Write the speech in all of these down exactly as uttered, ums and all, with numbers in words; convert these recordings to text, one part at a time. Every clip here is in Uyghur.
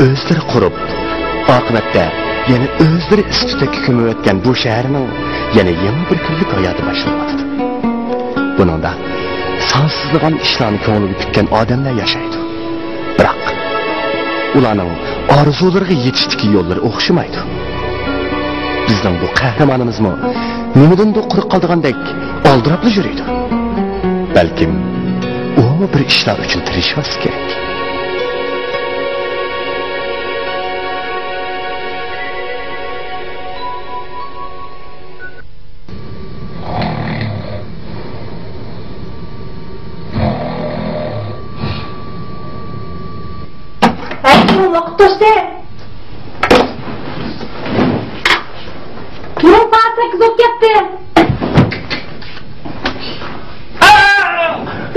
ئۆزلىرى قۇرۇپ، ئاقىۋەتتە يەنە ئۆزلىرى ئىس-تۈتەككە كۆمۈۋەتكەن بۇ شەھەرنىڭ يەنە يېڭى بىر كۈنلۈك ھاياتى باشلىنىۋاتىدۇ. بۇنىڭدا سانسىزلىغان ئىشلارنى كۆڭلىگە پۈككەن ئادەملەر ياشايدۇ. بىراق، ئۇلارنىڭ ئارزۇلىرىغا يېتىشتىكى يوللىرى ئوخشىمايدۇ. بىزنىڭ بۇ قەھرىمانىمىزمۇ نېمىدىندۇر قۇرۇق قالىدىغاندەك ئالدىراپلا يۈرىدۇ. بەلكىم، ئۇمۇ بىر ئىشلار ئۈچۈن تىرىشىۋاتسا كېرەك. ھەي، تۇرۇڭ، ۋاقىت توشتى. تۇرۇڭ، سائەت سەككىز بولۇپ كەتتى. ئا!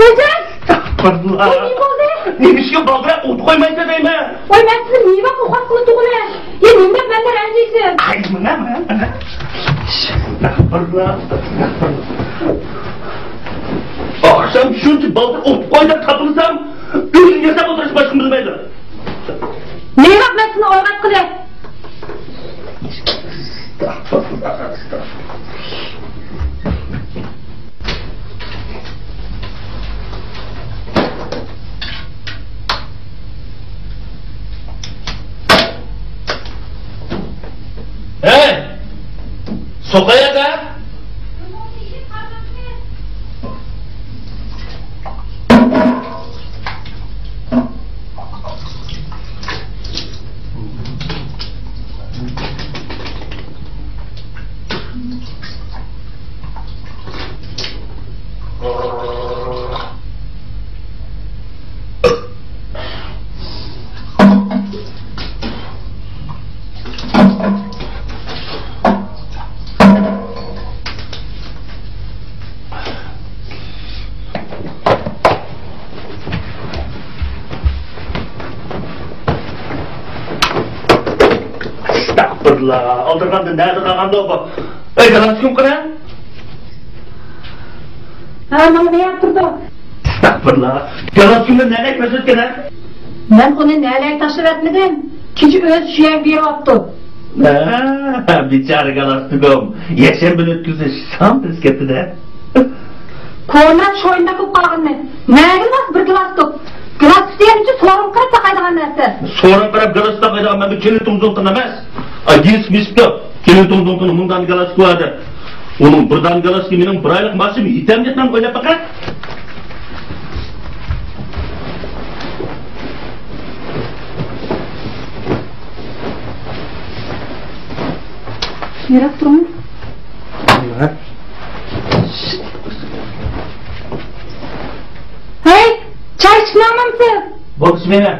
رەجەپ! ئەستەغپىرۇللا. نېمە بولدى؟ نېمىشقا بالدۇراق ئوت قويمايسەن دەيمەن؟ ۋاي، مەن سېنى نېمە ئوقۇپ قىلىپ تۇغىنى؟ يا نېمە دەپ مەندىن رەنجىيسەن؟ ئاي، مانا، مانا، مانا. ئەستەغپىرۇللا، ئەستەغپىرۇللا. ئاخشام شۇنچە بالدۇر ئوقۇپ قوي دەپ تاپىنسام، ئۆزى ياساپ ئولتۇرۇش باشقىنى بىلمەيدۇ. نېمە مەن سېنى ئويغاتقىلى؟ ھەي! سوقايا دە! ئەستەغپىرۇللا، ئالدىرىغاندا نەدە قالغاندۇ بۇ؟ ئەي، گالستۇكۇم قېنى؟ ھە، مانا بۇ يەردە تۇرىدۇ. ئەستەغپىرۇللا، گالستۇكۇمنى نەگە كۆرسەتكەن ھە؟ مەن ئۇنى نەگە تاشلىۋەتمىدىم. كېچە ئۆزى شۇ يەرگە بېرىۋاپتۇ. ھە، بىچارە گالستۇكۇم. يەكشەنبىنى ئۆتكۈزۈش سان تېز كەتتى-دە. كونا چويناق بولۇپ قالغىنى. نەگە بولسا بىر گالستۇك. گالستۇك دېگەنچە سورۇنغا قاراپ تاقايدىغان نەرسە. سورۇنغا قاراپ گالستۇك تاقايدىغان مەن بۇ كېلىن توڭزۇڭتۇن ئەمەس. ئاي، دېيىسىپ يېسىپتۇ. كېلىن توڭزۇڭتۇننىڭ مۇنداق گالستۇكى بار دەپ. ئۇنىڭ بىر دانە گالستۇكى مېنىڭ بىر ئايلىق مائاشىم يېتەمدىكىن ئويلاپ باقە. يىراق تۇرۇڭ. ھەي، چاي ئىچىپ ماڭمامسىز؟ بولدى، ئىچمەيمەن.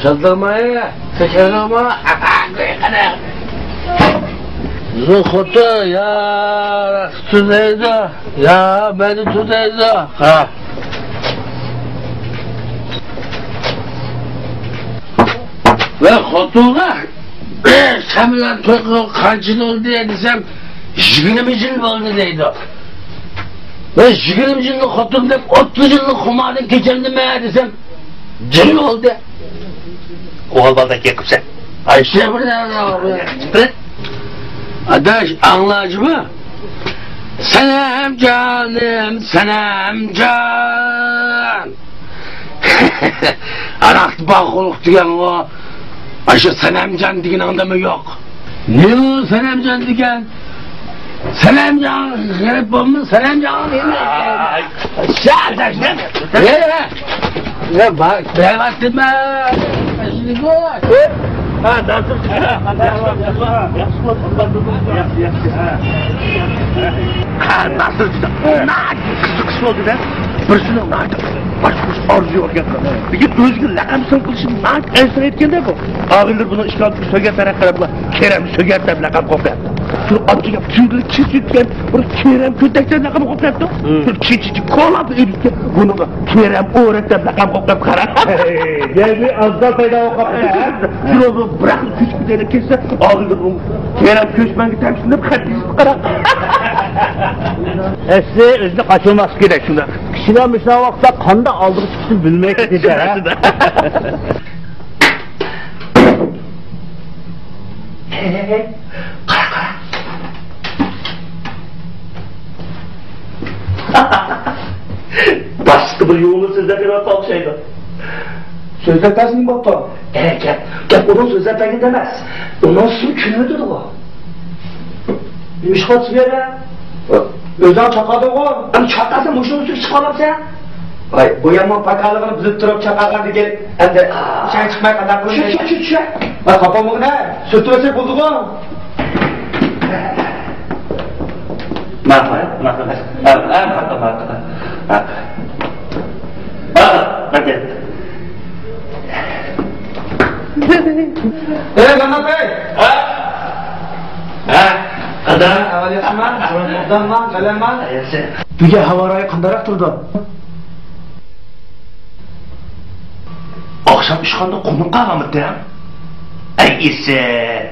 چالدىرماي، تەكرارلىما. زۇ خوتۇن، يا تۇتايدۇ، يا مەنى تۇتايدۇ. ھە. ۋە خوتۇنغا، سەن بىلەن توي قىلغىلى قانچە يىل بولدى دېسەم، يىگىرمە يىل بولدى دەيدۇ. ۋە يىگىرمە يىلنى خوتۇن دەپ، ئوتتۇز يىلنى خۇماردىن كەچۈردۈممەن دېسەم، جىن بولدى. ئوغۇل بالىدەك گەپ قىپسەن. ئايشە بىر نەرسە بار. ئاداش، ئاڭلاجىمۇ؟ سەنەم جانىم، سەنەم جان. ئاراقتا باغ قۇلۇق دېگەنغۇ. ئاشۇ سەنەمجان دېگىنىڭدىمۇ يوق؟ نېمە سەنەمجان دېگەن؟ سەنەمجان غېرىب بولما، سەنەمجان غېرىب. شاداشنى. يا، يا. يا، بار، بەرۋاتتىمە. ھە، ناسىر. ھە، ناسىر. بىرسىنىڭ ناھايىتى باشقۇرۇش ئارزۇ يورگەن. لېكىن ئۆزىگە لەقەم سان قىلىشنى ناھايىتى ئەنسىرەيدىكەن-دە بۇ. ئاغىنىلىرى بۇنىڭ ئىشكالىتىگە سۆگەت تەرەپ قاراپلا، كېرەم سۆگەت دەپ لەقەم قويۇپتۇ. شۇ ئاتچىغا تۈگۈلۈك كېسىۋېتىپ، بىر كېرەم كۆتەك دەپ لەقەم قويۇپتۇ. شۇ چېچىچى كولاپ ئۆتۈپتۇ. بۇنىڭغا كېرەم ئورەك دەپ لەقەم قويۇپتۇ، قارا. يەنى ئازدا پەيدا بولۇپ قاپتۇ. شۇنىڭغا بىراقلا كۆچۈپ كېتەيلى كەتسە، ئاغىنىلىرى كېرەم كۆچمەنگە تەپشىندىپ خەت يېزىپ قارا. ئەسلى ئۆزىنى قاچۇرماسلىق كېرەك شۇنداق. كىشىلەر مۇشۇنداق ۋاقىتتا قانداق ئالدىغا چىقىشنى بىلمەي كېتىدۇ. ھە، ھە، ھە. قارا، قارا. باشقا بىر يولنى سۆزلەپ بېرىۋاتقان ئوخشايدۇ. سۆزلەپ بەرسە نېمە بوپتۇ؟ ئە، گەپ، گەپ ئۇنىڭ سۆزلەپ بەرگىنىدە ئەمەس. ئۇنىڭ سۈيى كۈلۈۋېتىدىغۇ. نېمە ئىش قىلىۋاتىسىز بۇ يەردە؟ ئۆزۈڭ چاقادىغۇ. ئەمما چاقاسا مۇشۇنىڭ ئۈستىگە چىقىۋالامسەن؟ ۋاي، بۇ يامان پاكارلىقىنى بىلىپ تۇرۇپ چاقاغان دېگەن. ئەمدى ئىشىڭ چىقماي قانداق قىلىمىز؟ چۈش، چۈش، چۈش. ۋاي، قاپالمىغىن ھە. سۈرتۈۋەتسەك بولدىغۇ. ماقۇل، ماقۇل. ھە، ھە، ماقۇل، ماقۇل. ھە. ھە، ھە. ئەي، مەمەت بەگ! ھە؟ ھە؟ قانداق؟ ئەھۋال ياخشىمۇ؟ ئوبدانمۇ؟ بەلەنمۇ؟ ياخشى. بۈگۈن ھاۋا رايى قانداقراق تۇرىدۇ؟ ئاخشام ئۇچقاندا قونۇپ قالغانمىدىڭ؟ ئەي ئېسىل!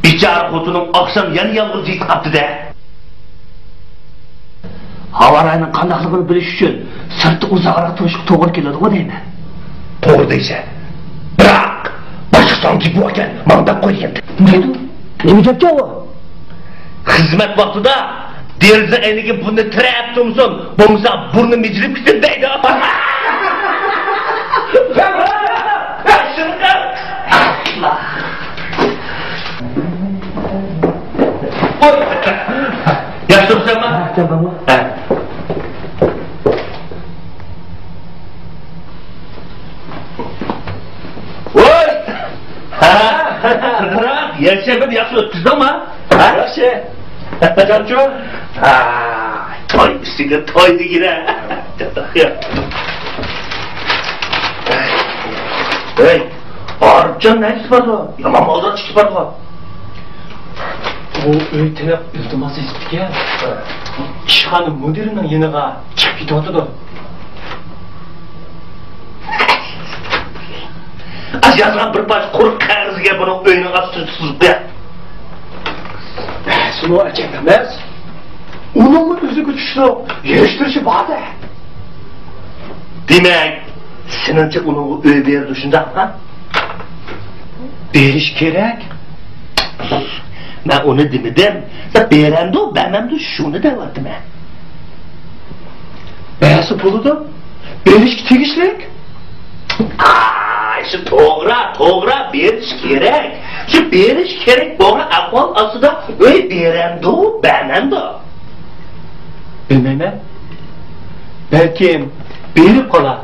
بىچارە خوتۇنۇڭ ئاخشام يەنە يالغۇز يېتىپ قاپتۇ-دە! ھاۋا رايىنىڭ قانداقلىقىنى بىلىش ئۈچۈن سىرتتا ئۇزاقراق تۇرۇشقا توغرا كېلىدىغۇ دەيمەن. توغرا دەيسەن. بىراق، باشقا ساڭا گېپى باركەن، ماڭا دەپ قوي دېگەن. نېمە دەيدۇ؟ نېمە گەپكەن ئۇ؟ خىزمەت ۋاقتىدا دېرىزە ئەينىكى بۇرنى تىرەپ تۇرمىسۇن، بولمىسا بۇرنى مىجىرىپ كېتىدۇ دەيدۇ. ياخشى تۇرۇپسەنمۇ؟ ھە. ۋوي! ھە، قىزراق، يەكشەنبىنى ياخشى ئۆتكۈزدۈڭمۇ؟ ھە؟ ياخشى. جانچۇ؟ ھە، توي ئۈستىگە توي دېگىنە. ھەي، ئارىپجان نەگە كېتىپ بارىدۇ؟ يامان مالدار چىقىپ بارىدۇ. ئۇ ئۆي تېنەپ ئىلتىماس يېزىپتىكەن. ئىشخانا مۇدىرىنىڭ يېنىغا چىقىپ كېتىۋاتىدۇ. ئاز يازغان بىر پارچە قۇرۇق قەغىزىگە بۇنىڭ ئۆيىنىڭ ئاستىنى سىزىپ قوياي. بەسىمۇ ئەجەب ئەمەس. ئۇنىڭمۇ ئۆزىگە چۈشلۈك يىغىشتۇرۇشى بار-دە. دېمەك، سېنىڭچە ئۇنىڭغا ئۆي بېرىدۇ، شۇنداقمۇ؟ بېرىش كېرەك. مەن ئۇنى دېمىدىم. بېرەمدۇ، بەرمەمدۇ، شۇنى دەۋاتىمەن. بەرسە بولىدۇ. بېرىشكە تېگىشلىك. ئاي، شۇ توغرا، توغرا، بېرىش كېرەك. شۇ بېرىش كېرەك بولغان ئەھۋال ئاستىدا ئۆي بېرەمدۇ، بەرمەمدۇ؟ بىلمەيمەن. بەلكىم بېرىپ قالار.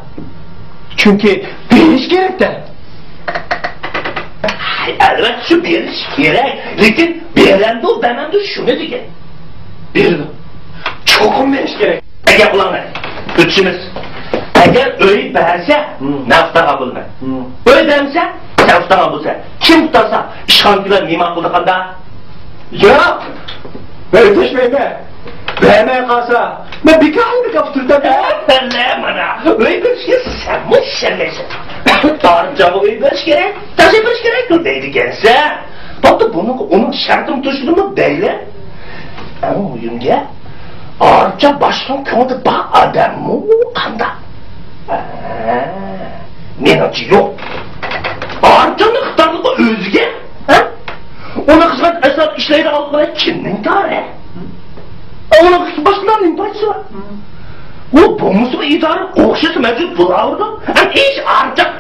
چۈنكى بېرىش كېرەك-دە. ئەلۋەتتە، شۇ بېرىش كېرەك. لېكىن بېرەمدۇ، بەرمەمدۇ، شۇنى دېگىن. بېرىدۇ. چوقۇم بېرىش كېرەك. ئەگەر ئۇلارنى ئۆتۈشىمىز. ئەگەر ئۆي بەرسە، مەن ئۇستاغا بولىمەن. ئۆي بەرمىسە، سەن ئۇستاغا بولىسەن. كىم ئۇستاغا؟ ئىشخانىدىكىلەر مېھمان قىلىدىغاندا. ياق! ئۆي تاشلايمەن. بەرمەي قالسا، مەن بىكارنى بىكار تۇرۇپ. ئەپەندى، مانا ئۆي بېرىشكە سەنمۇ ئىشەنمەيسەن. ئارىپجانغا ئۆي بېرىش كېرەك، تاشلاپ بېرىش كېرەك دەيدىكەنسەن. بولدى، بۇنىڭغا ئۇنىڭ شەرتىنى تۇتۇشىدىمۇ دەيلى. ئەڭ مۇھىم گەپ، ئارىپجان باشلىقنىڭ كۆڭلىدە بار ئادەممۇ قانداق؟ ھە، مېنىڭچە يوق. ئارىپجاننىڭ خىتابلىقى ئۆزىگە، ھە؟ ئۇنىڭ خىزمەت ئەسناسىدا ئىشلەيدىغانلىقى كىمنىڭ كارى؟ ئۇنىڭ باشقىلارنىڭ پايدىسى بار. ئۇ بولمىسا ئىدارە ئوخشىسا مەۋجۇت بولاۋېرىدۇ. ھەم ئىش ئارچىق.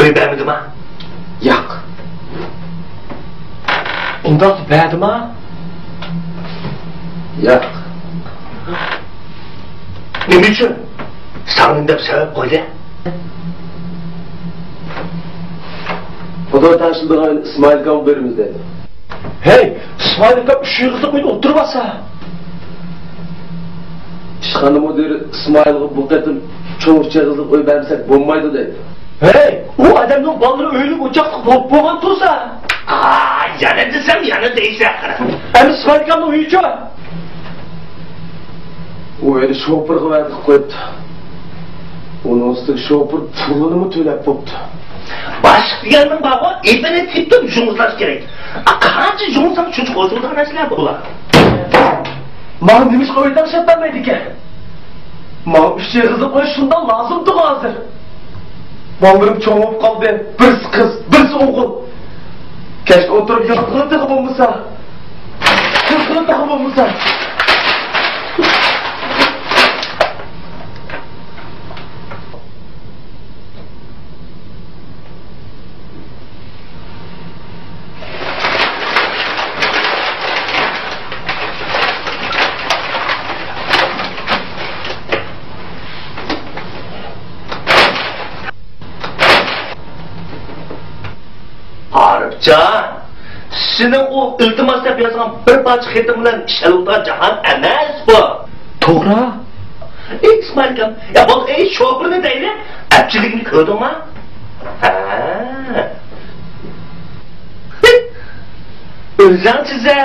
ئۆي بەرمىدىما؟ ياق. ئۇنداق بەردىما؟ ياق. نېمە ئۈچۈن؟ ساڭا نېمە دەپ سەۋەب قويدى؟ خۇداي تاشلىدىغان ئىسمائىل ئاكامغا بېرىمىز دېدى. ھەي، ئىسمائىل ئاكام ئۈچ ئېغىزلىق ئۆيدە ئولتۇرۇۋالسا. ئىشخانا مۇدىرى ئىسمائىلغا بۇ قېتىم چوڭ ئۈچ ئېغىزلىق ئۆي بەرمىسەك بولمايدۇ دەيدۇ. ھەي، ئۇ ئادەمنىڭ بالىلىرى ئۆيلۈك ئوچاقلىق بولۇپ بولغان تۇرسا. ئا، يەنە دېسەم، يەنە دەيسەن قارا. ئەمدى ئىسمائىل ئاكامنىڭ ئۆيىچۇ؟ ئۇ ئۆينى شوپۇرغا ۋەدە قىلىپ قويۇپتۇ. ئۇنىڭ ئۈستىگە شوپۇر پۇلىنىمۇ تۆلەپ بوپتۇ. باشلىق دېگەننىڭ بارغۇ، ئېپىنى تېپىپ يۇڭزىلاش كېرەك. ئا، قانچە يۇڭزىساڭ شۇنچە ئوزۇلىدىغان نەرسىلەر بۇلار. ماڭا نېمىشقا ئۆيدە ئىشلەپ بەرمەيدىكەن؟ ماڭا ئۈچ ئېغىزلىق ئۆي شۇنداق لازىمدىغۇ ھازىر. بالىلىرىم چوڭ بولۇپ قالدى. بىرسى قىز، بىرسى ئوغۇل. كەچتە ئولتۇرۇپ ياتقىلى تېخى بولمىسا. تېخى بولمىسا. ئارىپجان، سېنىڭ ئۇ ئىلتىماس دەپ يازغان بىر پارچە خېتىڭ بىلەن ئىش ھەل بولىدىغان جاھان ئەمەس بۇ. توغرا. ئەي ئىسمائىل ئاكام، يا بولدى، ئەي شوپۇرنى دەيلى، ئەپچىللىكىنى كۆردۈڭما؟ ھە. ئۆزۈڭ چىزە.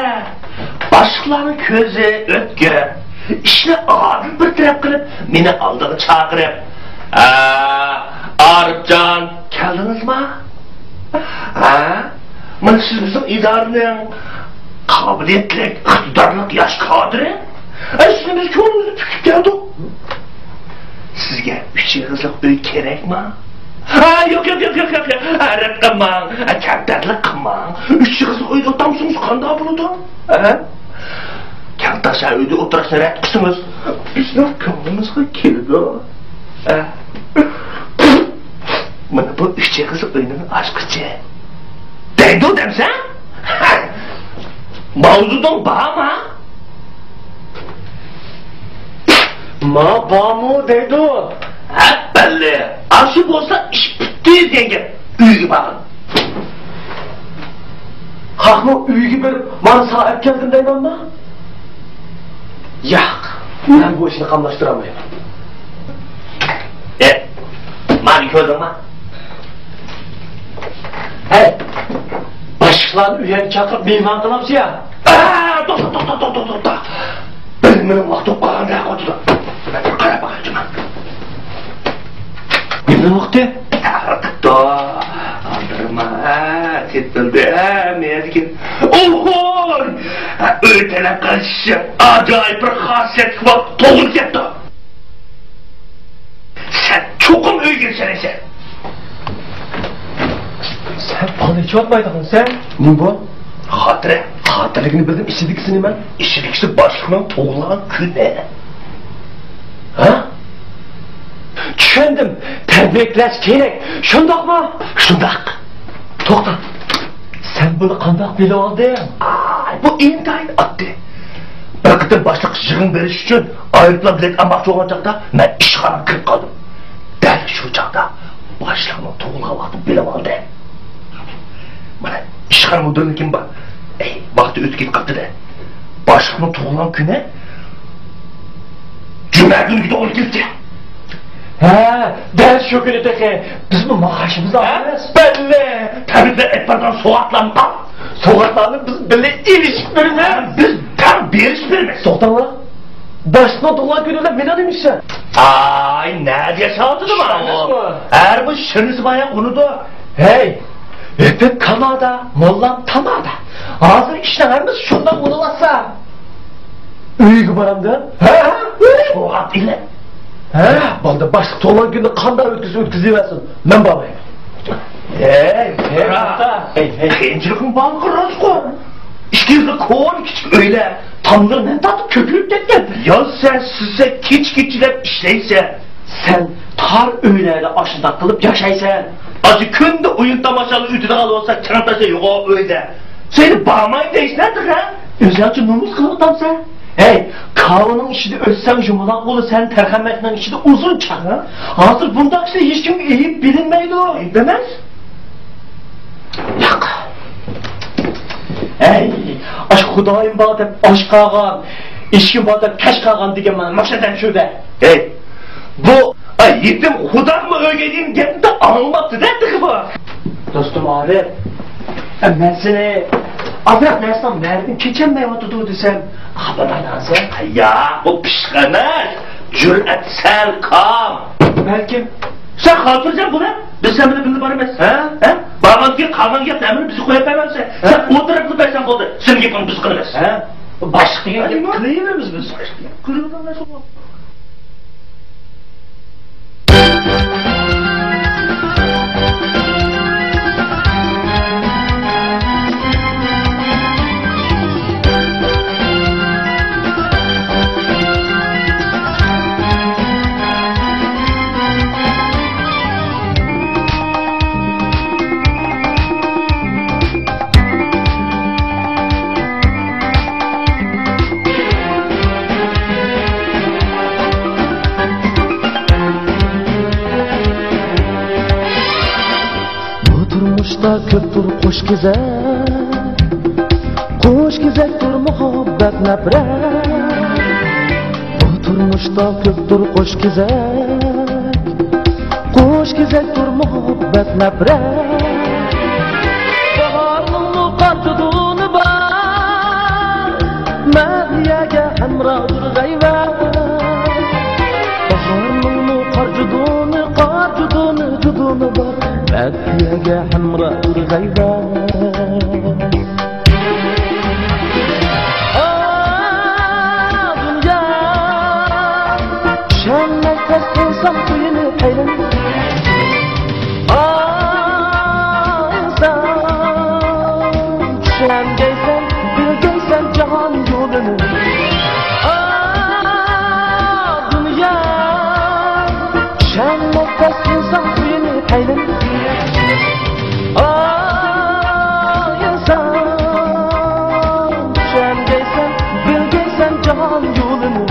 باشلىقلارنىڭ كۆزى ئۆتكۈر. ئىشنى ئادىل بىر تەرەپ قىلىپ، مېنى ئالدىغا چاقىرىپ، ئە، ئارىپجان، كەلدىڭىزما؟ ھە؟ مانا سىز بىزنىڭ ئىدارىنىڭ قابىلىيەتلىك، ئىقتىدارلىق ياش كادىرى. ئە، سىزنى بىز كۆڭلىمىزدىن تىكىپ كەلدۇق. سىزگە ئۈچ ئېغىزلىق ئۆي كېرەكما؟ ھە، ياق، ياق، ياق، ياق، ياق، ياق. ھە، رەت قىلماڭ. ھە، كەمتەرلىك قىلماڭ. ئۈچ ئېغىزلىق ئۆيدە ئولتۇرمىسىڭىز قانداق بولىدۇ؟ ھە؟ كەڭتاشا ئۆيدە ئولتۇرۇشنى رەت قىلسىڭىز، بىزنىڭ كۆڭلىمىزگە كېلىدۇ. ھە؟ مانا بۇ ئۈچ ئېغىزلىق ئۆينىڭ ئاچقۇچى. دەيدۇ دەمسەن؟ ماۋزۇدۇڭ بارما؟ ما بارمۇ دەيدۇ. ھەپپەللى، ئاشۇ بولسا ئىش پۈتتى دېگەن گەپ. ئۆيگە بارغىن. خەقنىڭ ئۆيىگە بېرىپ، مانا ساڭا ئەپ كەلدىم دەيمەنما؟ ياق، مەن بۇ ئىشنى قاملاشتۇرالمايمەن. ئە، مانا كۆردۈڭما؟ ھەي، باشلىقلارنى ئۆيۈڭگە چاقىرىپ مېھمان قىلامسىز يا؟ ئە، توختا، توختا، توختا، توختا. بىر مېنىڭ ۋاقتىم قالغاندەك قىلىۋاتىدۇ. مەن بىر قاراپ باقايچۇ مەن. نېمە ۋاقتى؟ ئە، قىپتۇ. ئالدىرىما، ھە، سېتىلدى، ھە، مېنىڭكى. ئوھوي! ھە، ئۆي تەلەپ قىلىش ئاجايىپ بىر خاسىيەتلىك ۋاقىت توغرا كەپتۇ. سەن چوقۇم ئۆيگە سەنەيسەن. سەن بالىنى ئېچىۋاتمايدىغان سەن. نېمە بۇ؟ خاتىرە. خاتىرىلىكىنى بىلدىم، ئىچىدىكىسى نېمە؟ ئىچىدىكىسى باشلىقنىڭ تۇغۇلغان كۈنى. ھە؟ چۈشەندىم. تەبرىكلەش كېرەك. شۇنداقمۇ؟ شۇنداق. توختا. سەن بۇنى قانداق بىلىۋالدىڭ؟ ئاي، ئۇ ئىنتايىن ئاددىي. بىر قېتىم باشلىققا يىغىن بېرىش ئۈچۈن ئايروپىلان بېلەت ئالماقچى بولغان چاغدا مەن ئىشخانىغا كىرىپ قالدىم. دەل شۇ چاغدا باشلىقنىڭ تۇغۇلغان ۋاقتىنى بىلىپ ئالدى. مانا ئىشخانا مۇدىرىنىڭ كىم بار؟ ئەي، ۋاقتى ئۆتۈپ كېتىپ قاپتۇ-دە. باشلىقنىڭ تۇغۇلغان كۈنى جۈمە كۈنىگە توغرا كېلىدىكەن. ھە، دەل شۇ كۈنى تېخى بىزمۇ مائاشىمىزنى ئالىمىز. بەللى. تەبرىكلەپ ئېلىپ بارغان سوۋغاتلارنى ئال. سوۋغاتلارنى بىز بىللە ئېلىشىپ بېرىمىز. بىز تەڭ بېرىشىپ بېرىمىز. توختاڭلار. باشلىقنىڭ تۇغۇلغان كۈنى بىلەن مېنىڭ نېمە ئىشىم؟ ئاي، نەدە ياشاۋاتىدۇ ماۋۇ؟ ئەرمۇ شىرنىسى بار يا ئۇنىدۇ. ھەي، ئۆپۈك كانادا، موللام تامادا. ھازىر ئىشنىڭ ھەممىسى شۇنداق بولۇۋاتسا. ئۆيگە بارامدۇ؟ ھە، ھە، ئۆي. سوغات ئېلىپ. ھە، بالدۇر باشلىق تۇغۇلغان كۈنىنى قانداق ئۆتكۈزسە ئۆتكۈزۈۋەرسۇن. مەن بارماي. ھەي، ھەي، توختا. ھەي، ھەي. قىيىنچىلىقىڭ بارمىقى راستقۇ؟ ئىككىڭىزدە كونا كىچىك ئۆيلەر، تاملىرى نەن تارتىپ كۆكىرىپ كەتكەن. يا سەن سىزسە كېچە-كېچىلەپ ئىشلەيسەن. سەن تار ئۆيلەردە ئاشۇنداق قىلىپ ياشايسەن. ئاشۇ كۈندە ئويۇن تاماشالار ئۆتىدىغان بولسا، تەڭداشلار يوق ئۆيدە. سېنى بارماي دەيسىلەر تېخى. ئۆزۈڭچە نومۇس قىلىۋاتامسەن؟ ھەي، كاۋىنىڭ ئىچىدە ئۆتسەڭ يۇمىلاق بولىسەن، تەرخەمەكنىڭ ئىچىدە ئۇزۇن چاغ. ھازىر بۇنداق ئىشلار ھېچكىمگە ئېيىب بىلىنمەيدۇ. ئېيىب ئەمەس. ياق. ھەي، ئاش خۇدايىم بار دەپ ئاش قالغان، ئىشكىم بار دەپ كەچ قالغان دېگەن مانا ماشۇ ئادەم شۇ-دە. ھەي، بۇ، ئاي، يېتىم خۇداغىمۇ ئۆگەي دېگەن گەپنى ئاڭلىماپتۇ-دە تېخى بۇ. دوستۇم ئارىپ، ئە، مەن سېنى ئازراق نەرسىنىڭ مەرىدىن كېچەلمەيۋاتىدۇ دېسەم، خاپا بولمايدىغانسەن؟ ياق، بۇ پىششىق ئەمەس، جۈرئەت سەل كام. بەلكىم. سەن خاتىرجەم بول، ھە؟ بىز سەن بىلەن بىللە بارىمىز. ھە؟ ھە؟ بارغاندىن كېيىن قالغان گەپنى ھەممىنى بىزگە قويۇپ بەرمەمسەن؟ ھە؟ سەن ئوتتۇرىغا قىلىپ بەرسەڭ بولدى. سېنىڭ گېپىڭنى بىز قىلىمىز. ھە؟ باشلىق دېگەن گەپنى قىلىۋېرىمىز بىز. قىلىۋېرىڭلار شۇڭا. بۇ تۇرمۇشتا كۆپتۇر قوش كېزەك، قوش كېزەكتۇر مۇھەببەت نەپرەت. بۇ تۇرمۇشتا كۆپتۇر قوش كېزەك، قوش كېزەكتۇر مۇھەببەت نەپرەت. باھارنىڭمۇ قارجۇدۇنى بار، مەدھىيەگە ھەمراھدۇر غەيۋەت. باھارنىڭمۇ قارجۇدۇنى، قارجۇدۇنى، جۇدۇنى بار، مەدھىيەگە ھەمراھدۇر غەيۋەت. ئا، دۇنيا، چۈشەنمەي تەس قىلسام قىيىنى قەيلىنى. ئا، ئىنسان، چۈشەنگەيسەن، بىلگەيسەن جاھان يولىنى. ئا، دۇنيا، چۈشەنمەي تەس قىلسام قىيىنى قەيلىنى. ئا، ئىنسان، چۈشەنگەيسەن، بىلگەيسەن جاھان يولىنى.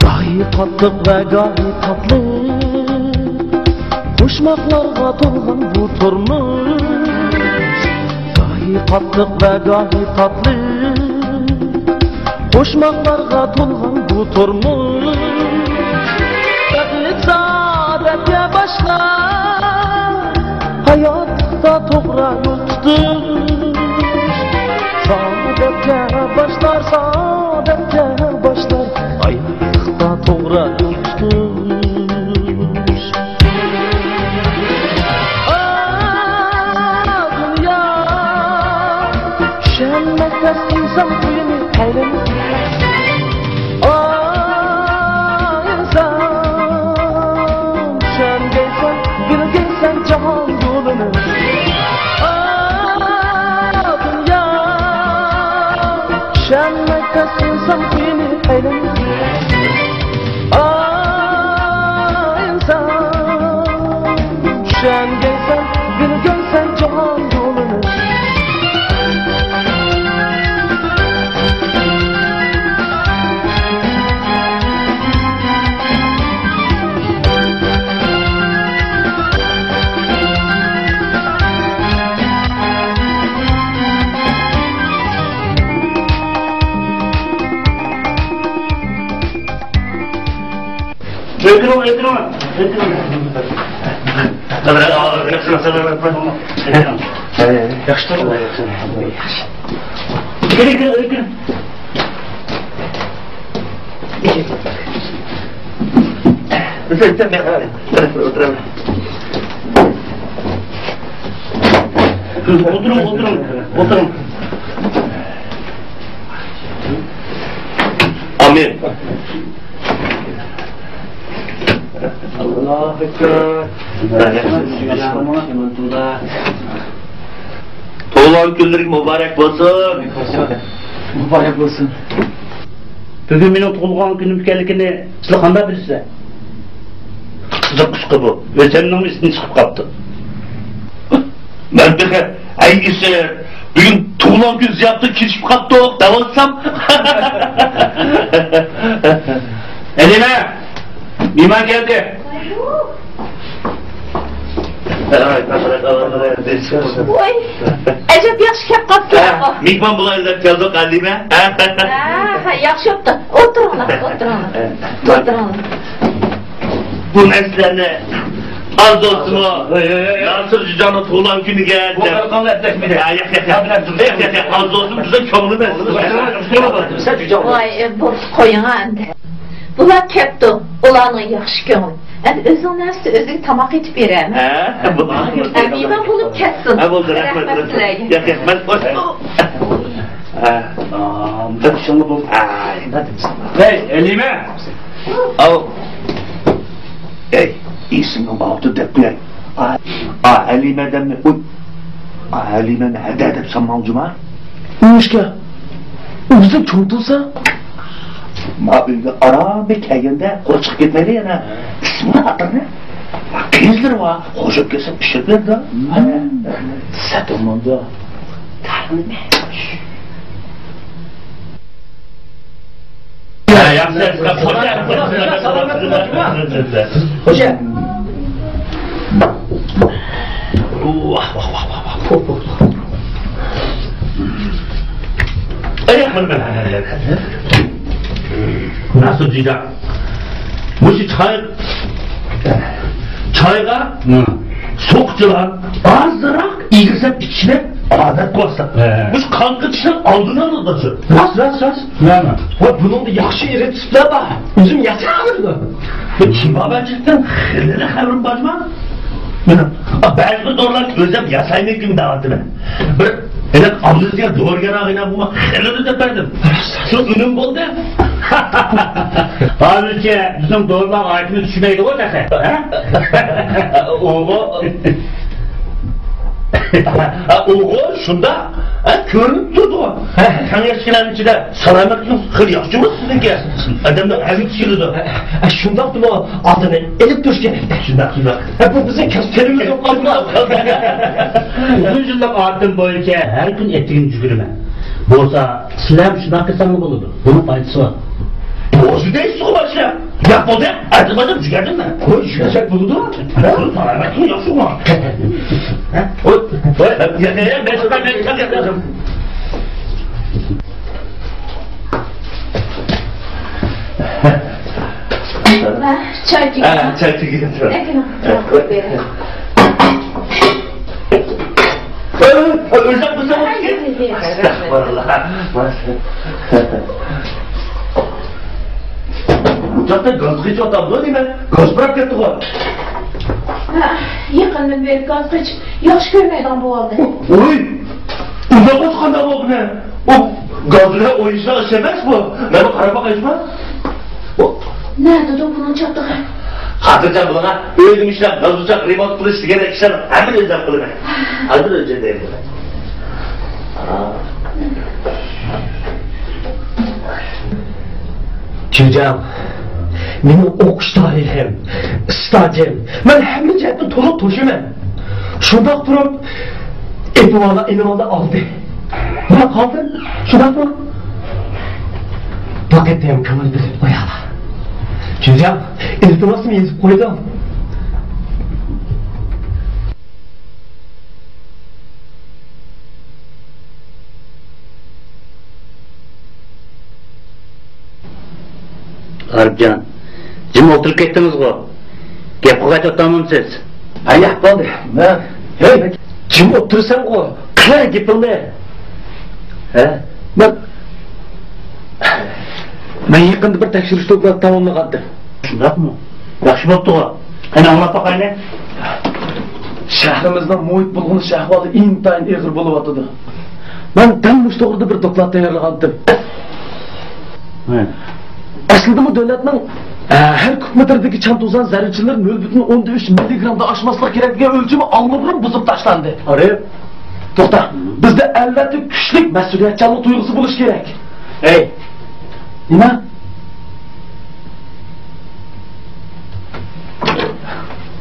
گاھى قاتتىق ۋە گاھى تاتلىق، قوشماقلارغا تولغان بۇ تۇرمۇش. گاھى قاتتىق ۋە گاھى تاتلىق، قوشماقلارغا تولغان بۇ تۇرمۇش. بەختلىك سائادەتكە باشلار، ھاياتلىقتا توغرا يول تۇتۇش. سائادەتكە باشلار، سائادەتكە باشلار، ھاياتلىقتا توغرا يول تۇتۇش. ئا، ئاي ئىنسان، چۈشەنگەيسەن، بىلگەيسەن جاھان يولىنى. ئۆتۈرۈڭ، ئۆتۈرۈڭ، ئۆتۈرۈڭ. ياخشى تۇرۇڭ. كىرىڭ، كىرىڭ، كىرىڭ. ئولتۇرۇڭ، ئولتۇرۇڭ، ئولتۇرۇڭ. ئامىن. ئاللاھۇ ئەكبەر. تۇغۇلغان كۈنلىرىڭ مۇبارەك بولسۇن. مۇبارەك بولسۇن. بۈگۈن مېنىڭ تۇغۇلغان كۈنۈم ئىكەنلىكىنى سىلەر قانداق بىلىسىلەر؟ قىزىق ئىشقۇ بۇ. ئۆزۈمنىڭمۇ ئېسىمدىن چىقىپ قاپتۇ. مەن تېخى، ئەي ئىسىت، بۈگۈن تۇغۇلغان كۈن زىياپىتىگە كېلىشىپ قاپتۇق دەۋاتسام. ھەلىمە، مېھمان كەلدى. ۋاي، ئەجەب ياخشى كەپ قاپسىلەر. ھە، مېھمان بولايلى دەپ كەلدۇق، ھەلىمە. ھە، ھە، ياخشى بوپتۇ. ئولتۇرۇڭلار، ئولتۇرۇڭلار. ئولتۇرۇڭلار. بۇ نەرسىلەرنى ئاز بولسىمۇ، ھەي، ھەي، ھەي. ناسىر جۇجاڭنىڭ تۇغۇلغان كۈنىگە بۇ دەپ. قىلقانلار ئەپلەشمىدى. ھە، ياق، ياق، ياق. ياق، ياق، ياق. ئاز بولسىمۇ، بىزنىڭ كۆڭلىمىز. ياق، ياق، ياق. ئاي، بولدى، قويۇڭ ئەمدى. بۇلار كەپتۇ، ئۇلارنىڭ ياخشى كۆڭلى. ئەمدى ئۆزۈڭ نەرسە ئۆزۈڭگە تاماق ئېتىپ بېرەمەن. ھە، بولدى. ھە، مېھمان بولۇپ كەتسۇن. ھە، بولدى، رەھمەت، رەھمەت رەھمەت. سىلەرگە. ياق، ياق، مەن ھە. ھە. ئا، مۇشۇ ئىشىڭلار بولدى. ئاي. ھەي، ھەلىمە. ئاۋ. ئەي، ئېسىمنى ماۋۇتۇر دەپ قوياي. ئا، ئا، ھەلىمە دەمنى، ئۇي. ئا، ھەلىمەنى ھەدە دەپ سالماڭ جۇما. نېمىشقا؟ ئۇ بىزدىن چوڭ تۇرسا؟ ما ئۆيگە ئاران بىر كەلگەندە، قوچۇق كەتمەيلى يەنە. ئىسمىنى ئاتىغىنى. قىزلىرى بار، قوشۇپ كەلسەم ئىشلەپ بېرىدۇ. سەت ئومۇندۇ. خوجا. ناسىر جىجا. مۇشۇ چاي، چايغا سوقچىلار ئازراق ئېگىزەپ ئىچىشنى ئادەت قىلىۋاتساق. ھە. مۇشۇ قان قېتىشنىڭ ئالدىنى ئالىدۇ. راست، راست، راست. ۋاي، بۇنىڭدا ياخشى رېتسېپلار بار. ئۆزۈم ياساۋېرىدۇ. بۇ كىمبابەرچىلىكتىن خېلىلا خەۋىرىم بارمۇ؟ مانا، بەزى بىر دورىلارنى ئۆزۈم ياسايمەنكىن دەۋاتىمەن. بىر ھېلىقى ئابدۇزىگە دورىگەر ئاغىنە بولما خېلىلا دەپ بەردىم. شۇ ئۈنۈم بولدى. ھازىرچە بىزنىڭ دورىلار ئايتىمى چۈشمەيدىغۇ تېخى. ھە؟ ئۇغۇ. ھە، ئۇغۇ شۇنداق. ھە، كۆرۈنۈپ تۇرىدىغۇ. ھە. تەڭ ياشىغانلارنىڭ ئىچىدە سالامەتلىكىڭىز خېلى ياخشىمۇ سىزنىڭكى؟ ئادەمنىڭ ھەزىكى كېلىدۇ. ھە، شۇنداقتىمۇ ئالدىنى ئېلىپ تۇرۇش كېرەك. شۇنداق، شۇنداق. ھە، بۇ بىزنىڭ كەسپىمىز بولۇپ قالدى. ئۇزۇن يىللىق ئادىتىم بويىچە ھەر كۈنى ئەتىگىنى يۈگۈرىمەن. بولسا سىلەرمۇ شۇنداق قىلساڭلار بولىدۇ. بۇنىڭ پايدىسى بار. بولسا دەيسىزغۇ باشلىق. ياق بولدى، ئەتە باشلاپ يۈگۈردۈم مەن. قوي، يۈگۈرسەك بولىدۇ. ھە؟ سالامەتلىكىڭ ياخشىغۇ. ھە؟ قوي، قوي. ياق، ياق، ياق، مەن چىقىمەن، مەن چىقىمەن. چاي تۈگىدى. ھە، چاي تۈگىدى. ئەكىرىڭ، قويۇپ بېرىڭ. ئۆزۈڭ بىلسەڭ. ئەستەغپۇرۇللا. بۇ چاغدا گاز قېچىۋاتامدۇ نېمە؟ گاز پۇراپ كەتتىغۇ. ھە، يېقىندىن بېرى گاز قېچىپ ياخشى كۆرمەيدىغان بولۇۋالدى. ۋوي! ئۇنداق بولسا قانداق بولغىنى؟ ئۇ گاز بىلەن ئوينىشىدىغان ئىش ئەمەس بۇ. مەن قاراپ باقايچۇما؟ نەدىدۇ بۇنىڭ چاتىقى؟ خاتىرجەم بولۇڭ ھە. ئۆيدە مۇشۇنداق گاز ئوچاق رېمونت قىلىش دېگەندەك ئىشلارنى ھەممىنى ئۆزۈم قىلىمەن. ھازىر ئۆزۈم دەيمەن. جۈجاڭ، مېنىڭ ئوقۇش تارىخىم، ئىستاژىم، مەن ھەممە جەھەتتىن تولۇق توشىمەن. شۇنداق تۇرۇپ، ئېپىۋالا ئىنىۋالا ئالدى. مانا قالدىم، شۇنداقمۇ؟ بۇ قېتىم كۆڭۈل بۆلۈپ قويالا. جۈجاڭ، ئىلتىماسىمنى يېزىپ قويدۇم. ئارىپجان، جىم ئولتۇرۇپ كەتتىڭىزغۇ؟ گەپ قىلغاچ ئولتۇرمامسىز؟ ھەي، ياق، بولدى. مەن، ھەي، جىم ئولتۇرساڭغۇ، قىلە گېپىڭنى. ھە؟ مەن، مەن يېقىندا بىر تەكشۈرۈش دوكلاتى تاماملىغانتىم. شۇنداقمۇ؟ ياخشى بوپتۇغۇ. قېنى، ئاڭلاپ باقايلى. شەھىرىمىزنىڭ مۇھىت بۇلغىنىش ئەھۋالى ئىنتايىن ئېغىر بولۇۋاتىدۇ. مەن دەل مۇشۇ توغرىدا بىر دوكلات تەييارلىغانتىم. ھە. ئەسلىدىمۇ دۆلەتنىڭ، ئە، ھەر كۇب مېتىردىكى چاڭ توزان زەررىچىلىرى نۆل پۈتۈن ئوندىن ئۈچ مىللىگرامدىن ئاشماسلىقى كېرەك دېگەن ئۆلچىمى ئاللىبۇرۇن بۇزۇپ تاشلاندى. ئارىپ. توختا. بىزدە ئەلۋەتتە كۈچلۈك مەسئۇلىيەتچانلىق تۇيغۇسى بولۇشى كېرەك. ھەي. نېمە؟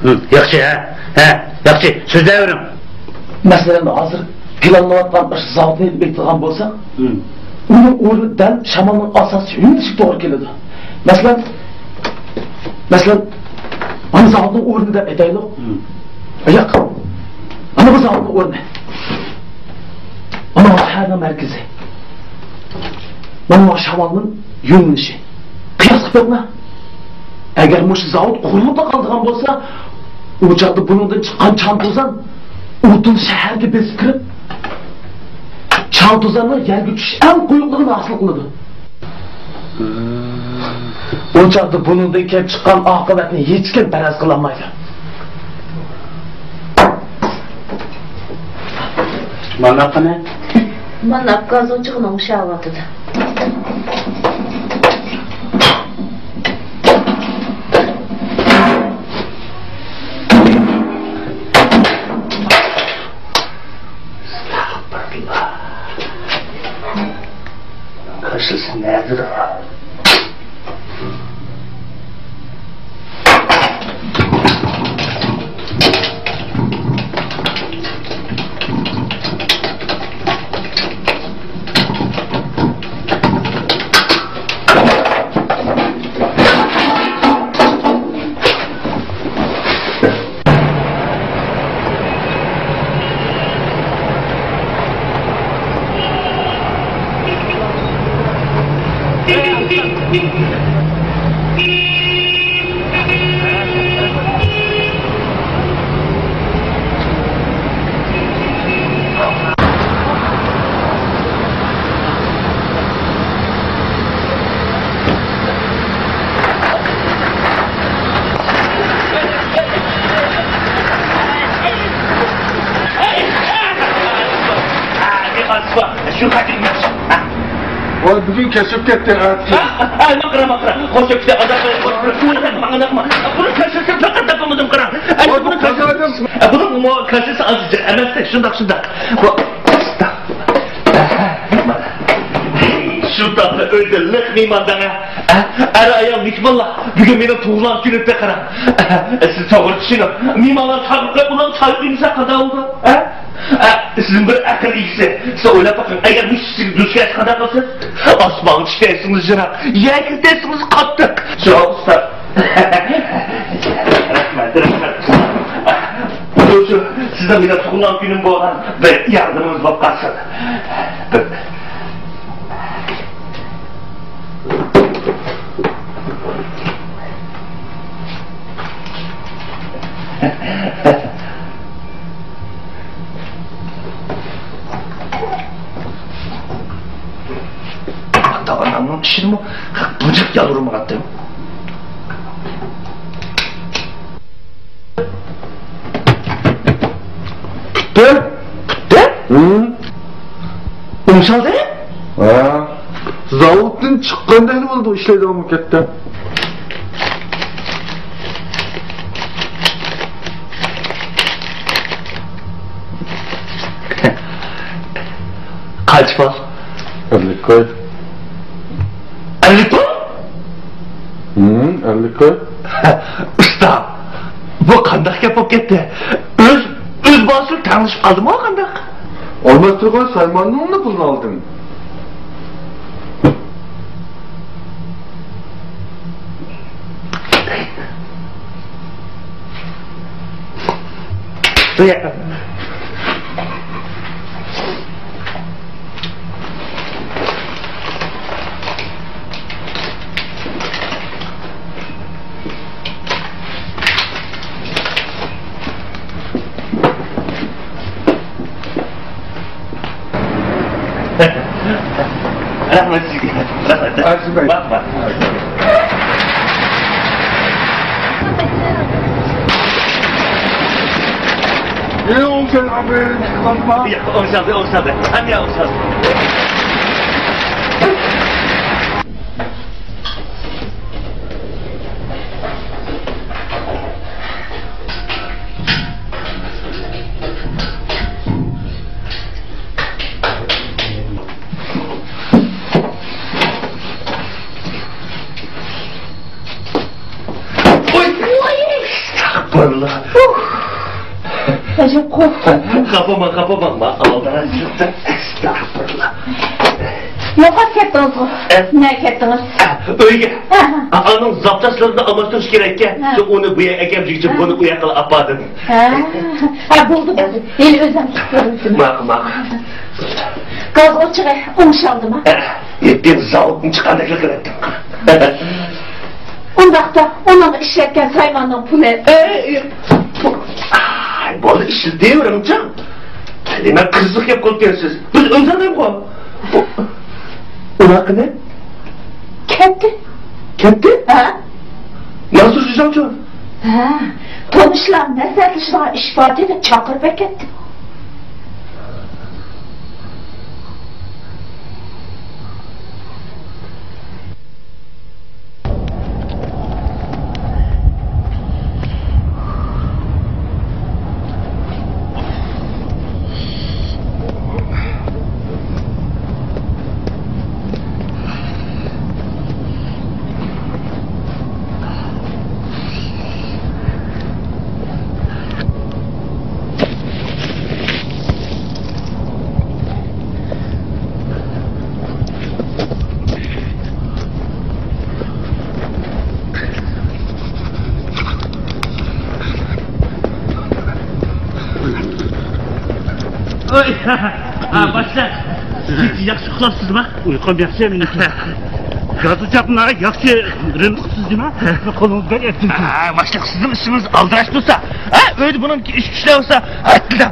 ھىم، ياخشى، ھە؟ ھە، ياخشى، سۆزلەۋېرىڭ. مەسىلەن، ھازىر پىلانلاۋاتقان بىر زاۋۇتنى ئېلىپ ئېيتىدىغان بولساق، ھىم. ئۇنىڭ ئورنى دەل شامالنىڭ ئاساسىي يۆنىلىشىگە توغرا كېلىدۇ. مەسىلەن، مەسىلەن، مانا زاۋۇتنىڭ ئورنى دەپ ئېيتايلۇق. ھىم. ياق، مانا بۇ زاۋۇتنىڭ ئورنى. مانا بۇ شەھەرنىڭ مەركىزى. مانا بۇ شامالنىڭ يۆنىلىشى. قىياس قىلىپ بېقىڭ. ئەگەر مۇشۇ زاۋۇت قۇرۇلۇپلا قالىدىغان بولسا، ئۇ چاغدا بۇنىڭدىن چىققان چاڭ توزان ئوتۇن شەھەرگە بېسىپ كىرىپ، چاڭ توزاننىڭ يەرگە چۈشۈش ئەڭ قويۇقلۇقىنى ھاسىل قىلىدۇ. ئۇ چاغدا بۇنىڭدىن كېلىپ چىققان ئاقىۋەتنى ھېچكىم پەرەز قىلالمايدۇ. مانا قېنى. مانا گازوچىغىنى ئوڭشاۋاتىدۇ. ئەستەغپۇرۇللا. كاشىسى نەدىدۇ؟ ۋاي، بۈگۈن كەچ بولۇپ كەتتى، ئەتىسى. ماڭا قارا، ماڭا قارا. خوش كېتە، ئازاب قىلىپ، ماڭا، ماڭا. بۇنى كەچۈرسەم، پەقەت تاپالمىدىم، قاراڭ. بۇنى كەچۈرسەم، بۇنىڭ كاشىسى ئاز ئەمەس، شۇنداق، شۇنداق. شۇنداقلا ئۆيدە لىق مېھمان دەڭە. ئەر-ئايال مېھمانلار، بۈگۈن مېنىڭ تۇغۇلغان كۈنۈم، قاراڭ. سىز توغرا چۈشىنىڭ. مېھمانلار چاقىرىپ، ئۇلارغا چاي قۇيمىساق قانداق بولىدۇ؟ ھە؟ ئە، سىزمۇ بىر ئەقىل ئىگىسى. سىز ئويلاپ بېقىڭ، ئەگەر مۇشۇ كىشىگە دۇچ كەلسە قانداق قىلىسىز؟ ئاسمانغا چىقىپ كەتسىڭىز يىراق، يەرگە كېتىپ كەتسىڭىز قاتتىق. شۇڭا ئۇستا. رەھمەت، رەھمەت. شۇ، شۇ، سىزنىڭ مېنىڭ تۇغۇلغان كۈنۈم بولغان بىر ياردىمىڭىز بولۇپ قالسۇن. بىر ئاتا-ئانامنىڭ ئىشىنىمۇ بۇنچىلىك يالۋۇرمىغانتىم. پۈتتى؟ پۈتتى؟ ھىم. ئوڭشالدى؟ ھە. زاۋۇتتىن چىققاندەكلا بولدى، ئىشلەيدىغان بولۇپ كەتتى. قانچە پۇل؟ ئەللىك كوي. ئەللىك پۇل؟ ئەمدىكى؟ ئۇستا، بۇ قانداق گەپ بولۇپ كەتتى؟ ئۆز، ئۆز بالىسى بىلەن تەڭلىشىپ قالدىمۇ قانداق؟ ئالماشتۇرغان سايماننىڭمۇ پۇلىنى ئالدىم. رەھمەت سىزگە. رەھمەت. ئەرزىمەيدۇ. بار، بار. ئوڭشالدى، ئوڭشالدى. ھەممە ئوڭشالدى. ۋوي! ئەستەغپۇرۇللا. ئەجەب قورقتۇم. خاپا بولماڭ، خاپا بولماڭ. ما ئالدىراپ چىقتىم. ئەستەغپۇرۇللا. يوقاپ كەتتىڭىزغۇ؟ ئە؟ نەگە كەتتىڭىز؟ ئە، ئۆيگە. ئاھا. ئانىڭ زاپچاسلىرىنى ئالماشتۇرۇش كېرەككەن. ھە. شۇ ئۇنى بۇ يەرگە ئەكەمجىكچە ھە. بۇنى ئۇ ياققا ئاپاردىم. ھە. ھە، بولدى، بولدى. ھېلى ئۆزۈم چىقىپ كۆرۈنسۇن. ماقۇل، ماقۇل. گاز ئوچىقى ئوڭشالدىمۇ؟ ھە، يەتتىنچى زاۋۇتتىن چىققاندەكلا قىلاتتىم. ئۇنداقتا ئۇنىڭغا ئىشلەتكەن سايماننىڭ پۇلى؟ ئەي، ئاي، بولدى، ئىشلىتىۋېرىڭچۇ. دېمەك، قىزىق گەپ قىلىپ كەلسىز. بىز ئۆزەلەيمىز. ئۇ، ئۇلار قېنى؟ كەتتى. كەتتى؟ ھە. ياڭزۇ شۇجاڭچۇ؟ ھە. تونۇشلار مەسلىھەتلىشىدىغان ئىش بار دەپ چاقىرىپ ئەكەتتى. ئوي، ھا، باشلىق، كېچە ياخشى ئۇخلاپسىزما؟ ئۇيقۇم ياخشى مېنىڭكى. گازىچاپنا ياخشى رېمونت قىپسىز دېمە؟ قولىڭىز بەك ئەپچىلكىن. ھا، باشلىق، سىزنىڭ ئىشىڭىز ئالدىراش تۇرسا، ھە، ئۆيدە بۇنىڭ ئىش كۈچلەر بولسا، ھەتتىدە